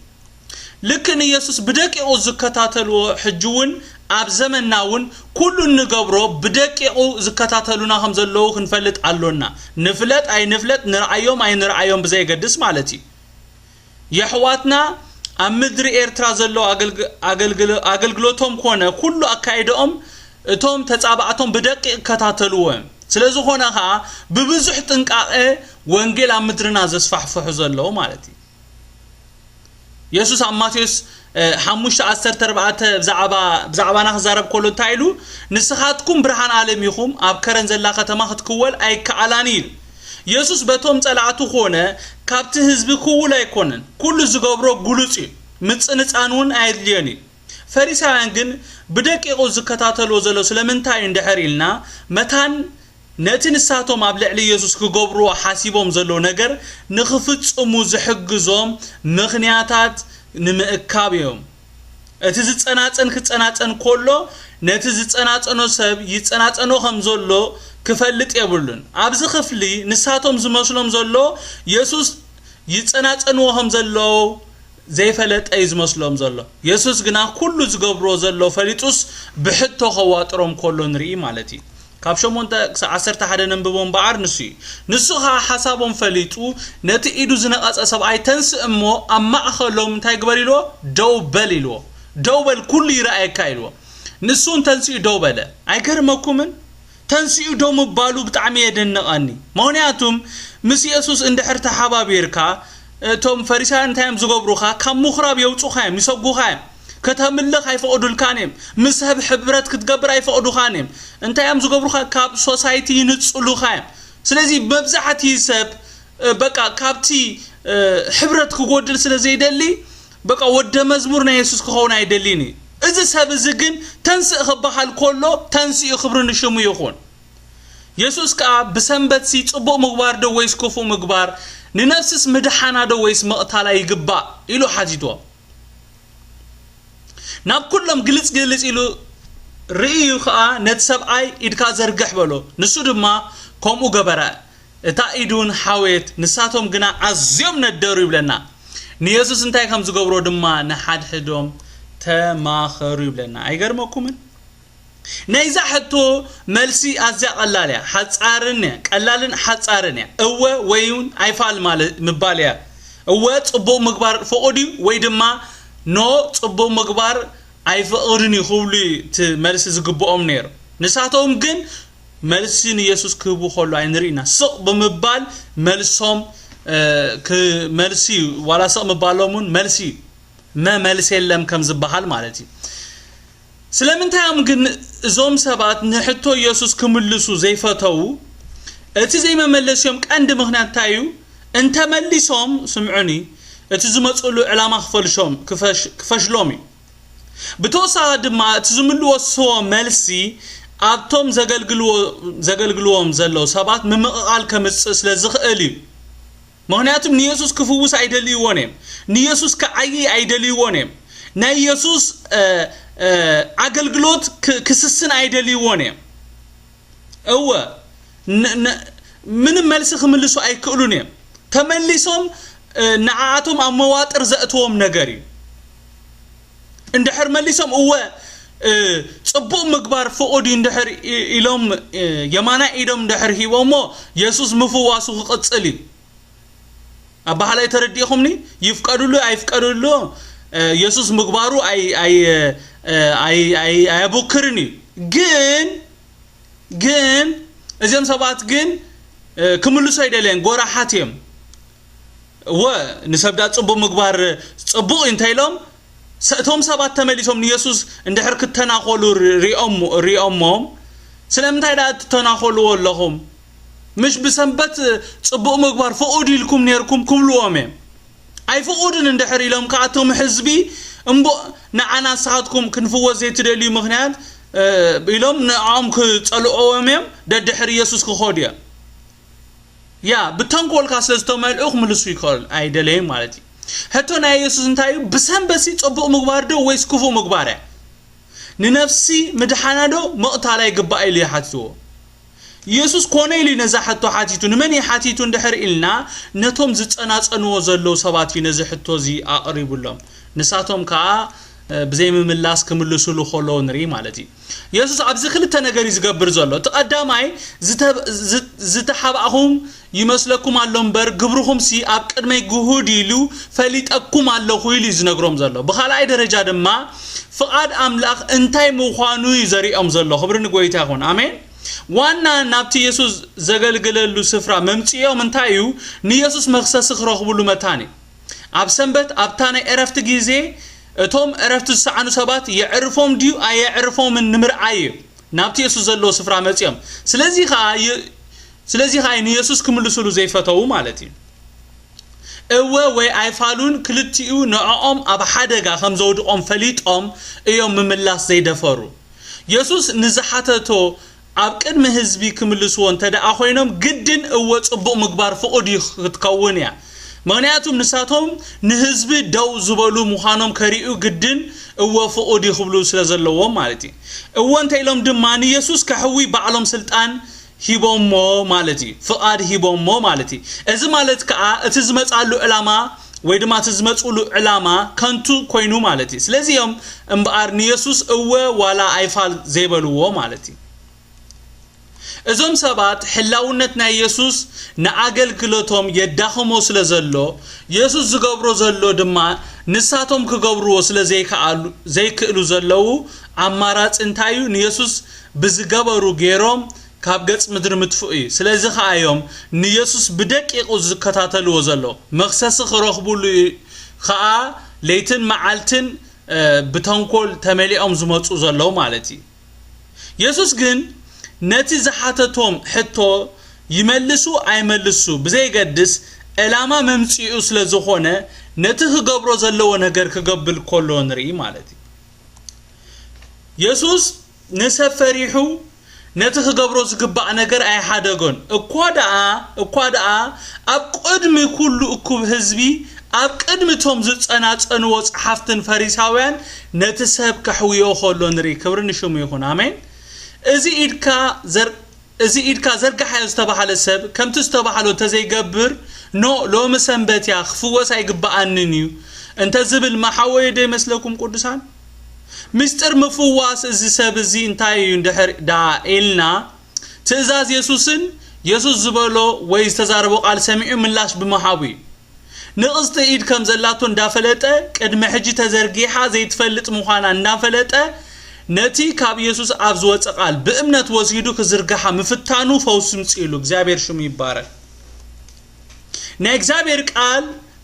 ልክዕ ንየሱስ ብደቂቑ ዝከታተልዎ፣ ሕጂ እውን ኣብ ዘመንና እውን ኩሉ እንገብሮ ብደቂቑ ዝከታተሉና ከም ዘለዉ ክንፈልጥ ኣሎና። ንፍለጥ ኣይንፍለጥ፣ ንርኣዮም ኣይንርኣዮም ብዘየገድስ ማለት እዩ። የሕዋትና ኣብ ምድሪ ኤርትራ ዘለዉ ኣገልግ-፣ ኣገልግሎ-፣ ኣገልግሎቶም ኮነ ኩሉ ኣካይዳኦም እቶም ተጻባእቶም ብደቂቕ ይከታተልዎ እዮም። ስለ ዝኾነ ኸዓ ብብዙሕ ጥንቃቐ ወንጌል ኣብ ምድርና ዘስፋሕፍሑ ዘለዉ ማለት እዩ። የሱስ ኣብ ማቴዎስ ሓሙሽተ ዓሰርተ ኣርባዕተ ብዛዕባና ክዛረብ ከሎ እንታይ ኢሉ? ንስኻትኩም ብርሃን ዓለም ኢኹም፣ ኣብ ከረን ዘላ ከተማ ክትክወል ኣይከኣላን ኢሉ። የሱስ በቶም ጸላእቱ ኮነ ካብቲ ህዝቢ ክውል ኣይኮነን። ኩሉ ዝገብሮ ግሉጽ እዩ፣ ምጽንጻን እውን ኣየድልዮን እዩ። ፈሪሳውያን ግን ብደቂቑ ዝከታተልዎ ዘለዉ ስለምንታይ እዩ እንድሕር ኢልና፣ መታን ነቲ ንሳቶም ኣብ ልዕሊ የሱስ ክገብርዎ ሓሲቦም ዘለዉ ነገር ንኽፍጽሙ ዝሕግዞም ምኽንያታት ንምእካብ እዮም። እቲ ዝጸናጸን ክጸናጸን ከሎ ነቲ ዝጸናጸኖ ሰብ ይጸናጸኖ ከም ዘሎ ክፈልጥ የብሉን። ኣብዚ ክፍሊ ንሳቶም ዝመስሎም ዘሎ የሱስ ይጸናጸንዎ ከም ዘለዉ ዘይፈለጠ እዩ ዝመስሎም ዘሎ። የሱስ ግና ኩሉ ዝገብርዎ ዘሎ ፈሊጡስ ብሕቶ ከዋጥሮም ከሎ ንርኢ ማለት እዩ። ካብ ሸሞንተ ክሳብ ዓሰርተ ሓደ ነንብቦ እምበኣር ንሱ እዩ። ንሱ ኸዓ ሓሳቦም ፈሊጡ ነቲ ኢዱ ዝነቐጸ ሰብኣይ ተንስእ እሞ ኣብ ማእኸሎም እንታይ ግበር ኢልዎ? ደው በል ኢልዎ። ደው በል ኩሉ ይረኣየካ ኢልዎ። ንሱ እውን ተንሲኡ ደው በለ። ኣይገርመኩምን? ተንሲኡ ደው ምባሉ ብጣዕሚ የደንቐኒ። ምኽንያቱም ምስ የሱስ እንድሕር ተሓባቢርካ እቶም ፈሪሳውያን እንታይ እዮም ዝገብሩኻ? ካብ ምኹራብ የውፁኻ እዮም፣ ይሰጉኻ እዮም። ከተምልኽ ኣይፈቕዱልካን እዮም። ምስ ሰብ ሕብረት ክትገብር ኣይፈቕዱኻን እዮም። እንታይ እዮም ዝገብሩኻ? ካብ ሶሳይቲ ይንፅሉኻ እዮም። ስለዚ መብዛሕቲ ሰብ በቃ ካብቲ ሕብረት ክጎድል ስለ ዘይደሊ በቃ ወደ መዝሙር ናይ የሱስ ክኸውን ኣይደልን እዩ። እዚ ሰብ እዚ ግን ተንስእ ክበሃል ከሎ ተንስኡ ክብሪ ንሽሙ ይኹን። የሱስ ከኣ ብሰንበትሲ ጽቡቕ ምግባር ዶ ወይስ ክፉእ ምግባር ንነፍስስ ምድሓና ዶ ወይስ ምቕታላ ይግባእ ኢሉ ሓቲትዎ። ናብ ኩሎም ግልጽ ግልጽ ኢሉ ርእዩ ከኣ ነቲ ሰብኣይ ኢድካ ዘርግሕ በሎ። ንሱ ድማ ከምኡ ገበረ። እታ ኢዱን ሓወየት፣ ንሳቶም ግና ኣዝዮም ነደሩ ይብለና። ንየሱስ እንታይ ከም ዝገብሮ ድማ ንሓድሕዶም ተማኸሩ ይብለና። ኣይገርመኩምን? ናይዛ ሕቶ መልሲ ኣዝያ ቀላል እያ፣ ሓጻርን እያ፣ ቀላልን ሓጻርን እያ። እወ ወይ እውን ኣይፋል ማለት ምባል እያ። እወ ጽቡቕ ምግባር ፍቑድ እዩ ወይ ድማ ኖ ጽቡቕ ምግባር ኣይፍቕድን እዩ ክብሉ እዩ እቲ መልሲ ዝግብኦም ነይሩ። ንሳቶም ግን መልሲ ንየሱስ ክህቡ ከሎ ኣይንርኢ ኢና። ስቕ ብምባል መልሶም መልሲ እዩ። ዋላ ስቕ ምባሎም እውን መልሲ እዩ። መ መልሲ የለም ከም ዝበሃል ማለት እዩ። ስለምንታይ እዮም ግን እዞም ሰባት ንሕቶ የሱስ ክምልሱ ዘይፈተዉ? እቲ ዘይመመለሲኦም ቀንዲ ምኽንያት እንታይ እዩ? እንተመሊሶም፣ ስምዑኒ፣ እቲ ዝመፅሉ ዕላማ ክፈልሾም ክፈሽሎም እዩ። ብተወሳኺ ድማ እቲ ዝምልወስዎ መልሲ ኣብቶም ዘገልግልዎም ዘለዉ ሰባት ምምቕቓል ከምፅእ ስለ ዝኽእል እዩ። ምኽንያቱም ንየሱስ ክፍውስ ኣይደልይዎን እዮም። ንየሱስ ክዓይይ ኣይደልይዎን እዮም። ናይ የሱስ ኣገልግሎት ክስስን ኣይደልይዎን እዮም። እወ ምንም መልሲ ክምልሱ ኣይክእሉን እዮም። ተመሊሶም ንዓኣቶም ኣብ መዋጥር ዘእትዎም ነገር እዩ። እንድሕር መሊሶም እወ ጽቡቕ ምግባር ፍቑድ እዩ እንድሕር ኢሎም የማናይ ኢዶም እንድሕር ሂቦሞ የሱስ ምፍዋሱ ክቕጽል እዩ። ኣባህላይ ተረዲእኹምኒ? ይፍቀድሉ ኣይፍቀድሉ የሱስ ምግባሩ ኣየቡክርን እዩ። ግን ግን እዚኦም ሰባት ግን ክምልሱ ኣይደለየን፣ ጎራሓት እዮም። እወ ንሰብ ዳ ጽቡቕ ምግባር ጽቡቕ እዩ እንተ ኢሎም እቶም ሰባት ተመሊሶም ንየሱስ እንድሕር ክተናኾሉ ሪኦሞም ስለምንታይ ደኣ ትተናኾልዎ ኣለኹም? ምሽ ብሰንበት ጽቡቕ ምግባር ፍቑድ ኢልኩም ነይርኩም ክብልዎም እዮም። ኣይፍቑድን እንድሕር ኢሎም ከኣ እቶም ህዝቢ እምቦ ንዓና ንስኻትኩም ክንፍወስ ዘይትደልዩ ምኽንያት ኢሎም ንዕኦም ክጸልእዎም እዮም። ደድሕሪ የሱስ ክኸዱ እዮም። ያ ብተንኮልካ ስለ ዝተመልኡ ክምልሱ ይክእል ኣይደለይም ማለት እዩ። ሕቶ ናይ የሱስ እንታይ እዩ? ብሰንበሲ ጽቡቕ ምግባር ዶ ወይስ ክፉእ ምግባር እያ? ንነፍሲ ምድሓና ዶ ምቕታላ ይግባእ ኢሉ ይሓትዎ። የሱስ ኮነ ኢሉ ነዛ ሕቶ ሓቲቱ። ንመን እዩ ሓቲቱ እንድሕር ኢልና ነቶም ዝጸናጸንዎ ዘለዉ ሰባት እዩ ነዚ ሕቶ እዚ ኣቕሪቡሎም። ንሳቶም ከኣ ብዘይምምላስ ክምልሱሉ ከለዉ ንርኢ ማለት እዩ። የሱስ ኣብዚ ክልተ ነገር እዩ ዝገብር ዘሎ። እቲ ቀዳማይ ዝተሓባእኹም ይመስለኩም ኣሎ እምበር ግብርኹምሲ ኣብ ቅድመይ ግሁድ ኢሉ ፈሊጠኩም ኣለኹ ኢሉ እዩ ዝነግሮም ዘሎ። ብኻልኣይ ደረጃ ድማ ፍቓድ ኣምላኽ እንታይ ምዃኑ እዩ ዘርእዮም ዘሎ። ክብሪ ንጎይታ ይኹን። ኣሜን። ዋና ናብቲ የሱስ ዘገልግለሉ ስፍራ መምጽኦም እንታይ እዩ? ንየሱስ መኽሰሲ ክረኽብሉ መታን እዩ። ኣብ ሰንበት ኣብታ ናይ ዕረፍቲ ግዜ እቶም ዕረፍቲ ዝሰዓኑ ሰባት የዕርፎም ድዩ ኣየዕርፎምን ንምርኣይ እዩ ናብቲ የሱስ ዘለዎ ስፍራ መጺኦም። ስለዚ ኸኣ የ-፣ ስለዚ ኸኣ ንየሱስ ክምልስሉ ዘይፈተዉ ማለት እዩ። እወ ወይ ኣይፋሉን ክልቲኡ ንዕኦም ኣብ ሓደጋ ከም ዘውድቖም ፈሊጦም እዮም ምምላስ ዘይደፈሩ። የሱስ ንዝሓተቶ ኣብ ቅድሚ ህዝቢ ክምልስዎ እንተ ደኣ ኮይኖም ግድን እወ ጽቡቕ ምግባር ፍቑድ እዩ ክትከውን እያ። ምኽንያቱም ንሳቶም ንህዝቢ ደው ዝበሉ ምዃኖም ከርእዩ ግድን እወ ፍቑድ እዩ ክብሉ ስለ ዘለዎም ማለት እዩ። እወ እንተ ኢሎም ድማ ንየሱስ ከሕዊ ባዕሎም ስልጣን ሂቦሞ ማለት እዩ። ፍቓድ ሂቦሞ ማለት እዩ። እዚ ማለት ከኣ እቲ ዝመጻሉ ዕላማ ወይ ድማ እቲ ዝመጽሉ ዕላማ ከንቱ ኮይኑ ማለት እዩ። ስለዚ እዮም እምበኣር ንየሱስ እወ ዋላ ኣይፋል ዘይበልዎ ማለት እዩ። እዞም ሰባት ሕላውነት ናይ የሱስ ንኣገልግሎቶም የዳኽሞ ስለ ዘሎ፣ የሱስ ዝገብሮ ዘሎ ድማ ንሳቶም ክገብርዎ ስለ ዘይከኣሉ-፣ ዘይክእሉ ዘለዉ ኣማራጺ እንታይ እዩ? ንየሱስ ብዝገበሩ ገይሮም ካብ ገጽ ምድሪ ምጥፍኡ እዩ። ስለዚ ኸኣ እዮም ንየሱስ ብደቂቑ ዝከታተልዎ ዘለዉ። መኽሰሲ ክረኽብሉ እዩ ኸኣ ለይትን መዓልትን፣ እ፣ ብተንኮል ተመሊኦም ዝመጹ ዘለዉ ማለት እዩ። የሱስ ግን ነቲ ዝሓተቶም ሕቶ ይመልሱ ኣይመልሱ ብዘይገድስ፣ ዕላማ መምጽኡ ስለ ዝኾነ፣ ነቲ ክገብሮ ዘለዎ ነገር ክገብር ከሎ ንርኢ ማለት እዩ። የሱስ ንሰብ ፈሪሑ ነቲ ክገብሮ ዝግባእ ነገር ኣይሓደጎን። እኳ ደኣ፣ እኳ ደኣ ኣብ ቅድሚ ኩሉ እኩብ ህዝቢ፣ ኣብ ቅድሚ እቶም ዝጸናጸንዎ ጸሓፍትን ፈሪሳውያን ነቲ ሰብ ከሕውዮ ከሎ ንርኢ። ክብሪ ንሽሙ ይኹን። ኣሜን። እዚ ኢድካ ዘር-፣ እዚ ኢድካ ዘርግሓዮ ዝተባህለ ሰብ ከምቲ ዝተባህሎ እንተዘይገብር፣ ኖ፣ ሎሚ ሰንበት እያ፣ ክፍወስ ኣይግብኣንን እዩ እንተ ዝብል መሓወዮ ዶ ይመስለኩም ቅዱሳን? ምስጢር ምፍዋስ እዚ ሰብ እዚ እንታይ እዩ እንድሕር ደኣ ኢልና፣ ትእዛዝ የሱስን የሱስ ዝበሎ ወይ ዝተዛረቦ ቃል ሰሚዑ ምላሽ ብምሃቡ እዩ። ንቕጽቲ ኢድ ከም ዘላቶ እንዳፈለጠ፣ ቅድሚ ሕጂ ተዘርጊሓ ዘይትፈልጥ ምዃና እንዳፈለጠ፣ ነቲ ካብ የሱስ ኣፍ ዝወጸ ቃል ብእምነት ወሲዱ ክዝርግሓ ምፍታኑ ፈውሲ ምጽእሉ። እግዚኣብሔር ሽሙ ይባረክ። ናይ እግዚኣብሔር ቃል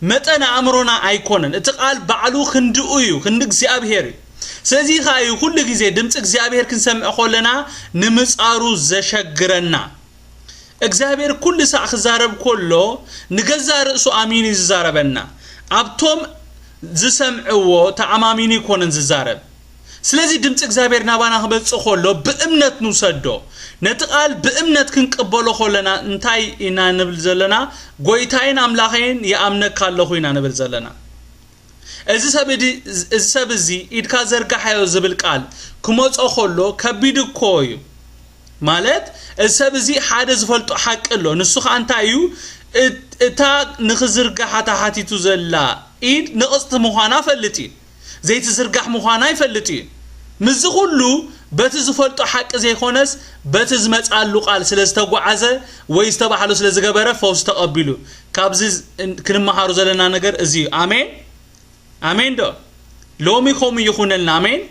መጠን ኣእምሮና ኣይኮነን። እቲ ቃል ባዕሉ ክንድኡ እዩ፣ ክንዲ እግዚኣብሔር እዩ። ስለዚ ኸኣ እዩ ኩሉ ግዜ ድምፂ እግዚኣብሔር ክንሰምዕ ከለና ንምጻሩ ዘሸግረና። እግዚኣብሔር ኩሉ ሳዕ ክዛረብ ከሎ ንገዛእ ርእሱ ኣሚኑ እዩ ዝዛረበና። ኣብቶም ዝሰምዕዎ ተኣማሚኑ ይኮነን ዝዛረብ። ስለዚ ድምፂ እግዚኣብሔር ናባና ክመፅእ ከሎ ብእምነት ንውሰዶ። ነቲ ቃል ብእምነት ክንቅበሎ ከለና እንታይ ኢና ንብል ዘለና? ጎይታይን ኣምላኸይን ይኣምነካ ኣለኹ ኢና ንብል ዘለና። እዚ ሰብ እዲ-፣ እዚ ሰብ እዚ ኢድካ ዘርጋሓዮ ዝብል ቃል ክመጾ ከሎ ከቢድ እኮ እዩ። ማለት እዚ ሰብ እዚ ሓደ ዝፈልጦ ሓቂ ኣሎ። ንሱ ኸኣ እንታይ እዩ? እት-፣ እታ ንኽዝርጋሓ ተሓቲቱ ዘላ ኢድ ንቕጽቲ ምዃና ፈልጥ እዩ። ዘይትዝርጋሕ ምዃና ይፈልጥ እዩ። ምስዚ ኩሉ በቲ ዝፈልጦ ሓቂ ዘይኮነስ በቲ ዝመጻሉ ቃል ስለ ዝተጓዓዘ ወይ ዝተባህሎ ስለ ዝገበረ ፈውሲ ተቐቢሉ። ካብዚ ዝ-፣ ክንመሃሮ ዘለና ነገር እዚ እዩ። ኣሜን። ኣሜን ዶ? ሎሚ ከምኡ ይኹነልና። ኣሜን።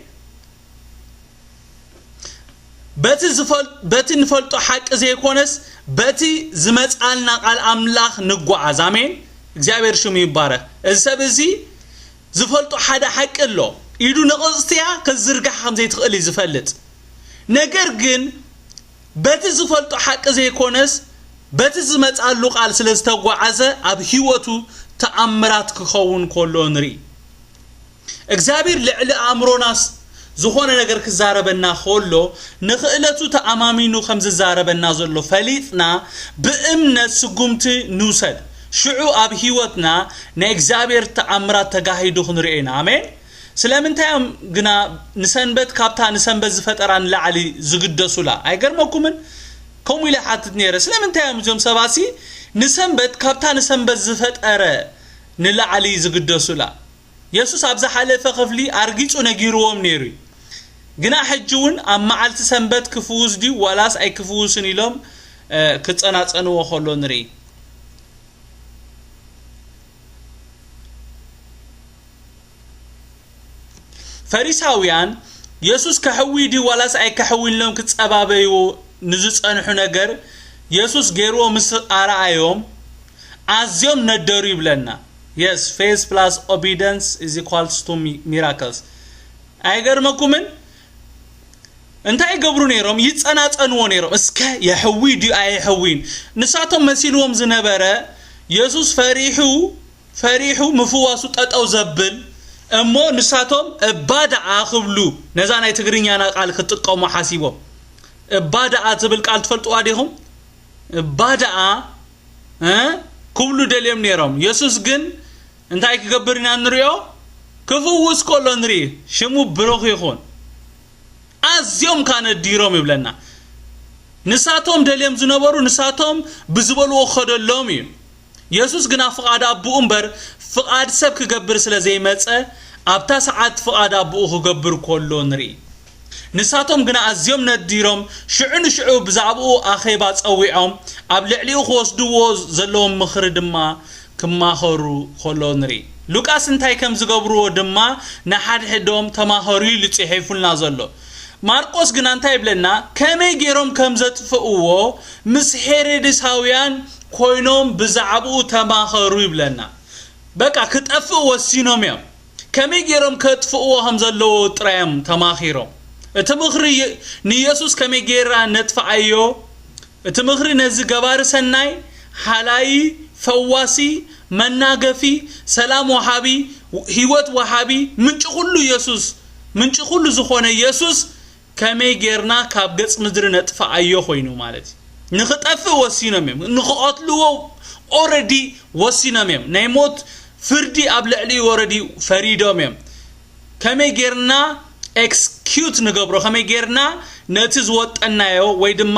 በቲ ዝፈል-፣ በቲ ንፈልጦ ሓቂ ዘይኮነስ በቲ ዝመጻልና ቃል ኣምላኽ ንጓዓዝ። ኣሜን። እግዚኣብሔር ሽሙ ይባረክ። እዚ ሰብ እዚ ዝፈልጦ ሓደ ሓቂ ኣሎ። ኢዱ ንቕጽትያ ከዝርጋሕ ከም ዘይትኽእል እዩ ዝፈልጥ። ነገር ግን በቲ ዝፈልጦ ሓቂ ዘይኮነስ በቲ ዝመጻሉ ቃል ስለ ዝተጓዓዘ ኣብ ህይወቱ ተኣምራት ክኸውን ከሎ ንርኢ። እግዚኣብሔር ልዕሊ ኣእምሮናስ ዝኾነ ነገር ክዛረበና ከሎ ንኽእለቱ ተኣማሚኑ ከም ዝዛረበና ዘሎ ፈሊጥና ብእምነት ስጉምቲ ንውሰድ። ሽዑ ኣብ ህይወትና ናይ እግዚኣብሔር ተኣምራት ተጋሂዱ ክንሪኦ ኢና። ኣሜን። ስለምንታይ እዮም ግና ንሰንበት ካብታ ንሰንበት ዝፈጠራ ንላዕሊ ዝግደሱላ? ኣይገርመኩምን? ከምኡ ኢለ ሓትት ነይረ። ስለምንታይ እዮም እዞም ሰባሲ ንሰንበት ካብታ ንሰንበት ዝፈጠረ ንላዕሊ ዝግደሱላ? የሱስ ኣብ ዝሓለፈ ክፍሊ ኣርጊጹ ነጊርዎም ነይሩ እዩ። ግና ሕጂ እውን ኣብ መዓልቲ ሰንበት ክፍውስ ድዩ ዋላስ ኣይክፍውስን ኢሎም፣ እ፣ ክጸናጸንዎ ከሎ ንርኢ። ፈሪሳውያን የሱስ ከሕዊ ድዩ ዋላስ ኣይከሕዊን ኢሎም ክጸባበይዎ ንዝጸንሑ ነገር የሱስ ገይርዎ ምስ ኣርኣዮም ኣዝዮም ነደሩ ይብለና። Yes, faith plus obedience is equals to miracles። ኣይገርመኩምን? እንታይ ይገብሩ ነይሮም? ይጸናጸንዎ ነይሮም። እስከ የሕዊ ድዩ ኣየሕዊን? ንሳቶም መሲልዎም ዝነበረ የሱስ ፈሪሑ ፈሪሑ ምፍዋሱ ጠጠው ዘብል እሞ ንሳቶም እባ ደኣ ክብሉ ነዛ ናይ ትግርኛና ቃል ክጥቀሙ ሓሲቦም እባ ደኣ ትብል ቃል ትፈልጥዋ ዲኹም? እባ ደኣ ክብሉ ደልዮም ነይሮም። የሱስ ግን እንታይ ክገብር ኢና ንሪኦ? ክፍውስ ከሎ ንርኢ። ሽሙ ብሩኽ ይኹን። ኣዝዮም ካነዲሮም ይብለና። ንሳቶም ደልዮም ዝነበሩ ንሳቶም ብዝበልዎ ክኸደሎም እዩ። የሱስ ግና ፍቓድ ኣቦኡ እምበር ፍቓድ ሰብ ክገብር ስለ ዘይመጸ ኣብታ ሰዓት ፍቓድ ኣቦኡ ክገብር ከሎ ንርኢ። ንሳቶም ግና ኣዝዮም ነዲሮም ሽዑ ንሽዑ ብዛዕባኡ ኣኼባ ጸዊዖም ኣብ ልዕሊኡ ክወስድዎ ዘለዎም ምኽሪ ድማ ክማኸሩ ከሎ ንርኢ። ሉቃስ እንታይ ከም ዝገብርዎ ድማ ንሓድሕዶም ተማኸሩ ኢሉ ጽሒፉልና ዘሎ። ማርቆስ ግና እንታይ ይብለና? ከመይ ገይሮም ከም ዘጥፍእዎ ምስ ሄሮድሳውያን ኮይኖም ብዛዕባኡ ተማኸሩ ይብለና። በቃ ክጠፍእ ወሲኖም እዮም። ከመይ ገይሮም ከጥፍእዎ ከም ዘለዎ ጥራዮም ተማኺሮም። እቲ ምኽሪ ንየሱስ ከመይ ገይራ ነጥፍኣዮ እቲ ምኽሪ ነዚ ገባሪ ሰናይ፣ ሓላዪ፣ ፈዋሲ፣ መናገፊ፣ ሰላም ወሃቢ፣ ህይወት ወሃቢ፣ ምንጪ ኩሉ የሱስ፣ ምንጪ ኩሉ ዝኾነ የሱስ ከመይ ጌርና ካብ ገጽ ምድሪ ነጥፍኣዮ ኮይኑ ማለት እዩ። ንኽጠፍእ ወሲኖም እዮም። ንኽቐትልዎ ኦረዲ ወሲኖም እዮም። ናይ ሞት ፍርዲ ኣብ ልዕሊኡ ኦረዲ ፈሪዶም እዮም። ከመይ ጌርና ኤክስኪዩት ንገብሮ፣ ከመይ ጌርና ነቲ ዝወጠናዮ ወይ ድማ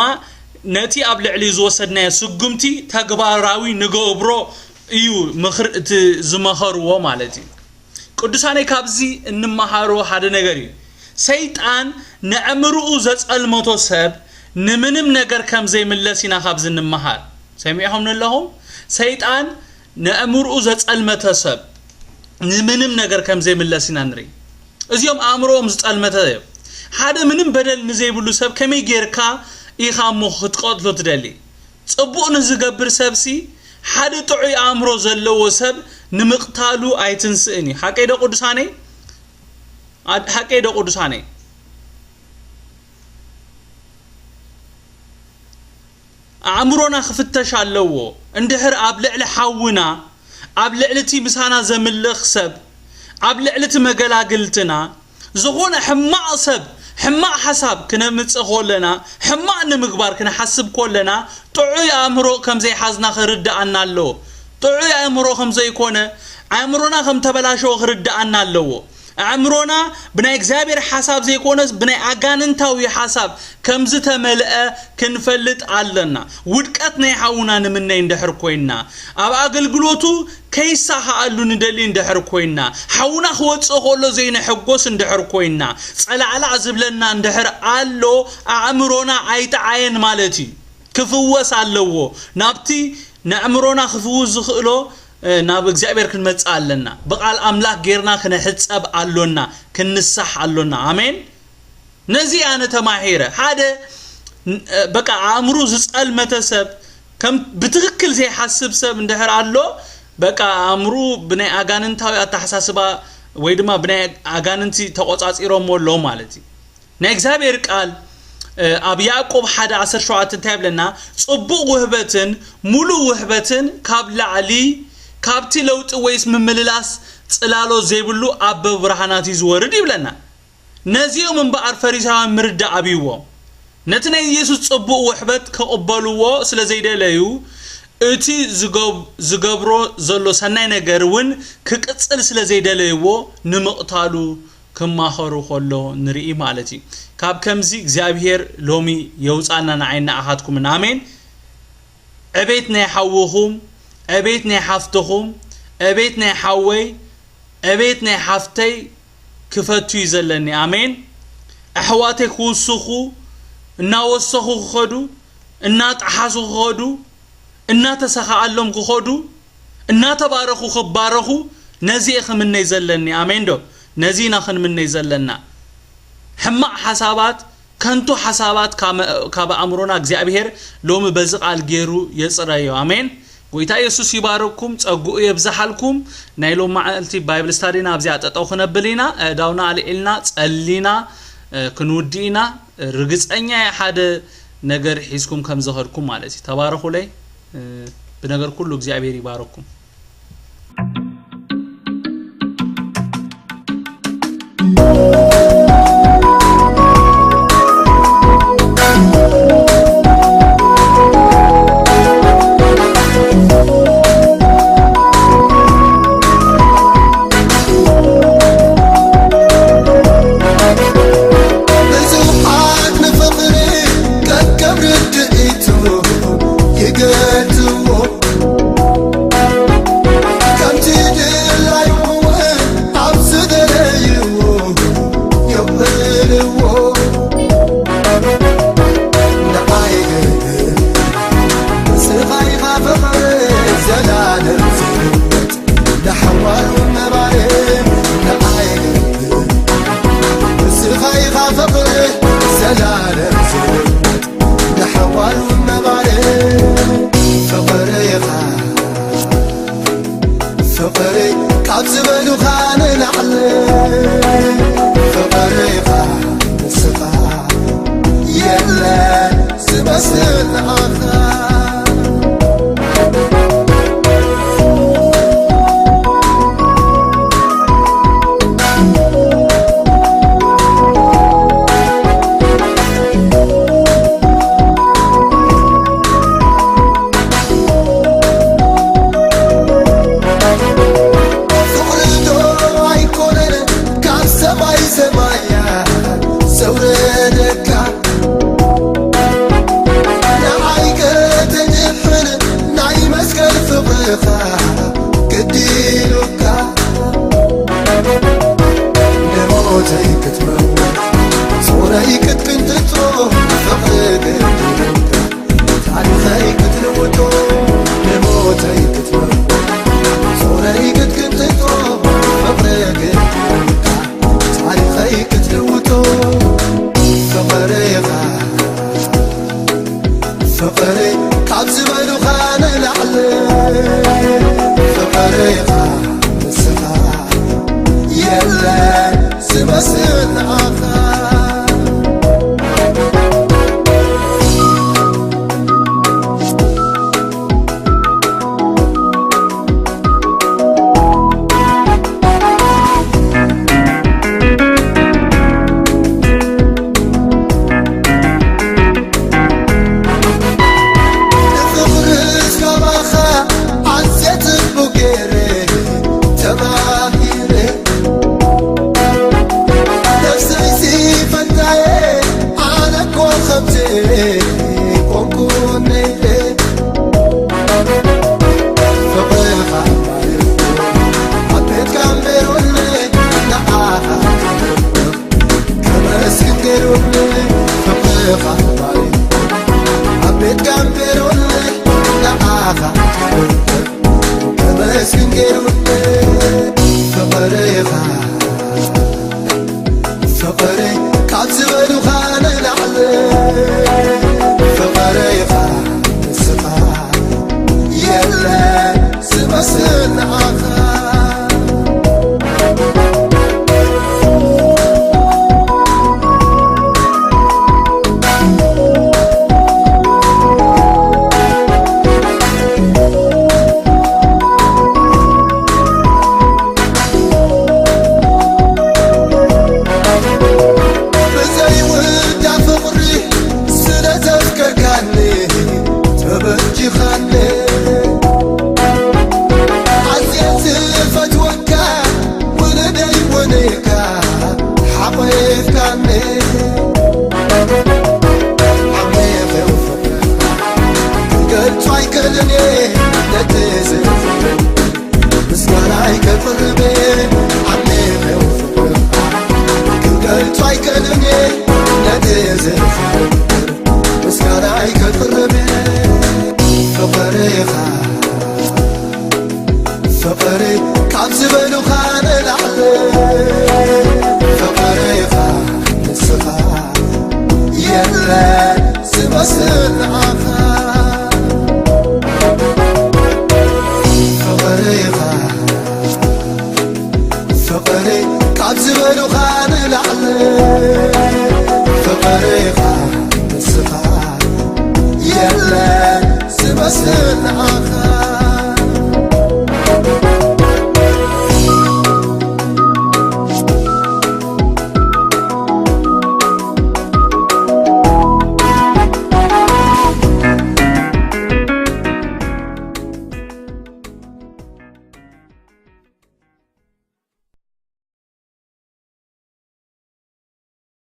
ነቲ ኣብ ልዕሊ ዝወሰድናዮ ስጉምቲ ተግባራዊ ንገብሮ እዩ ምኽሪ እቲ ዝመኸርዎ ማለት እዩ። ቅዱሳነይ፣ ካብዚ እንመሃሮ ሓደ ነገር እዩ። ሰይጣን ነዕምርኡ ዘጸልመቶ ሰብ ንምንም ነገር ከም ዘይምለስ ኢና ካብዚ እንመሃር። ሰሚዕኹም ኣለኹም? ሰይጣን ነዕምርኡ ዘጸልመተ ሰብ ንምንም ነገር ከም ዘይምለስ ኢና ንርኢ። እዚኦም ኣእምሮኦም ዝጸልመተ እዮም። ሓደ ምንም በደል ንዘይብሉ ሰብ ከመይ ጌርካ ኢኻ እሞ ክትቀትሎ ትደሊ? ጽቡቕ ንዝገብር ሰብሲ ሓደ ጥዑይ ኣእምሮ ዘለዎ ሰብ ንምቕታሉ ኣይትንስእን እዩ። ሓቀይ ዶ ቅዱሳነይ? ኣድ-፣ ሓቀይ ዶ ቅዱሳነይ? ኣእምሮና ክፍተሽ ኣለዎ። እንድሕር ኣብ ልዕሊ ሓውና፣ ኣብ ልዕሊ እቲ ምሳና ዘምልኽ ሰብ፣ ኣብ ልዕሊ እቲ መገላግልትና ዝኾነ ሕማቕ ሰብ፣ ሕማቕ ሓሳብ ክነምጽእ ከለና፣ ሕማቕ ንምግባር ክንሓስብ ከለና፣ ጥዑይ ኣእምሮ ከም ዘይሓዝና ክርድኣና ኣለዎ። ጥዑይ ኣእምሮ ከም ዘይኮነ፣ ኣእምሮና ከም ተበላሸወ ክርድኣና ኣለዎ። ኣእምሮና ብናይ እግዚኣብሔር ሓሳብ ዘይኮነስ ብናይ ኣጋንንታዊ ሓሳብ ከም ዝተመልአ ክንፈልጥ ኣለና። ውድቀት ናይ ሓውና ንምነይ እንድሕር ኮይንና፣ ኣብ ኣገልግሎቱ ከይሳኸኣሉ ንደሊ እንድሕር ኮይንና፣ ሓውና ክወጽእ ከሎ ዘይንሕጎስ እንድሕር ኮይንና፣ ጸላዕላዕ ዝብለና እንድሕር ኣሎ፣ ኣእምሮና ኣይጠዓየን ማለት እዩ። ክፍወስ ኣለዎ። ናብቲ ንኣእምሮና ክፍውስ ዝኽእሎ፣ እ፣ ናብ እግዚኣብሔር ክንመጽእ ኣለና። ብቓል ኣምላኽ ጌርና ክንሕጸብ ኣሎና፣ ክንንሳሕ ኣሎና። ኣሜን። ነዚ ኣነ ተማሂረ። ሓደ፣ ን-፣ እ፣ በቃ ኣእምሮ ዝጸልመተ ሰብ፣ ከም ብትኽክል ዘይሓስብ ሰብ እንድሕር ኣሎ፣ በቃ ኣእምሮ ብናይ ኣጋንንታዊ ኣተሓሳስባ ወይ ድማ ብናይ ኣጋንንቲ ተቖጻጺሮሞ ኣሎ ማለት እዩ። ናይ እግዚኣብሔር ቃል፣ እ፣ ኣብ ያዕቆብ ሓደ ዓሰርተ ሸውዓተ እንታይ ይብለና? ጽቡቕ ውህበትን ሙሉእ ውህበትን ካብ ላዕሊ፣ ካብቲ ለውጢ ወይስ ምምልላስ ጽላሎት ዘይብሉ ኣብ በብርሃናት እዩ ዝወርድ ይብለና። ነዚኦም እምበኣር ፈሪሳውያን ምርዳእ ኣብይዎም። ነቲ ናይ ኢየሱስ ጽቡቕ ውሕበት ክቕበልዎ ስለ ዘይደለዩ፣ እቲ ዝገብ-፣ ዝገብሮ ዘሎ ሰናይ ነገር እውን ክቅጽል ስለ ዘይደለይዎ፣ ንምቕታሉ ክማኸሩ ከሎ ንርኢ ማለት እዩ። ካብ ከምዚ እግዚኣብሔር ሎሚ የውጻና ንዓይን ንኣኻትኩምን። ኣሜን። ዕቤት ናይ ሓውኹም፣ ዕቤት ናይ ሓፍትኹም፣ ዕቤት ናይ ሓወይ፣ ዕቤት ናይ ሓፍተይ ክፈቱ እዩ ዘለኒ። ኣሜን። ኣሕዋተይ ክውስኹ፣ እናወሰኹ ክኸዱ፣ እናጠሓሱ ክኸዱ፣ እናተሰኻኣሎም ክኸዱ፣ እናተባረኹ ክባረኹ፣ ነዚ እየ ክምነይ ዘለኒ። ኣሜን ዶ? ነዚ ኢና ክንምነይ ዘለና። ሕማቕ ሓሳባት ከንቱ ሓሳባት ካብ ኣእምሮና እግዚኣብሔር ሎሚ በዚ ቃል ገይሩ የጽረዮ። ኣሜን። ጎይታ የሱስ ይባርኩም፣ ጸግኡ የብዝሓልኩም። ናይ ሎም መዓልቲ ባይብል ስታዲና ኣብዚኣ ጠጠው ክነብል ኢና። ኣእዳውና ኣልዒልና ጸሊና ክንውዲ ኢና። ርግጸኛ እየ ሓደ ነገር ሒዝኩም ከም ዝኸድኩም ማለት እዩ። ተባረኹለይ። ብነገር ኩሉ እግዚኣብሔር ይባርኩም። ስርዓ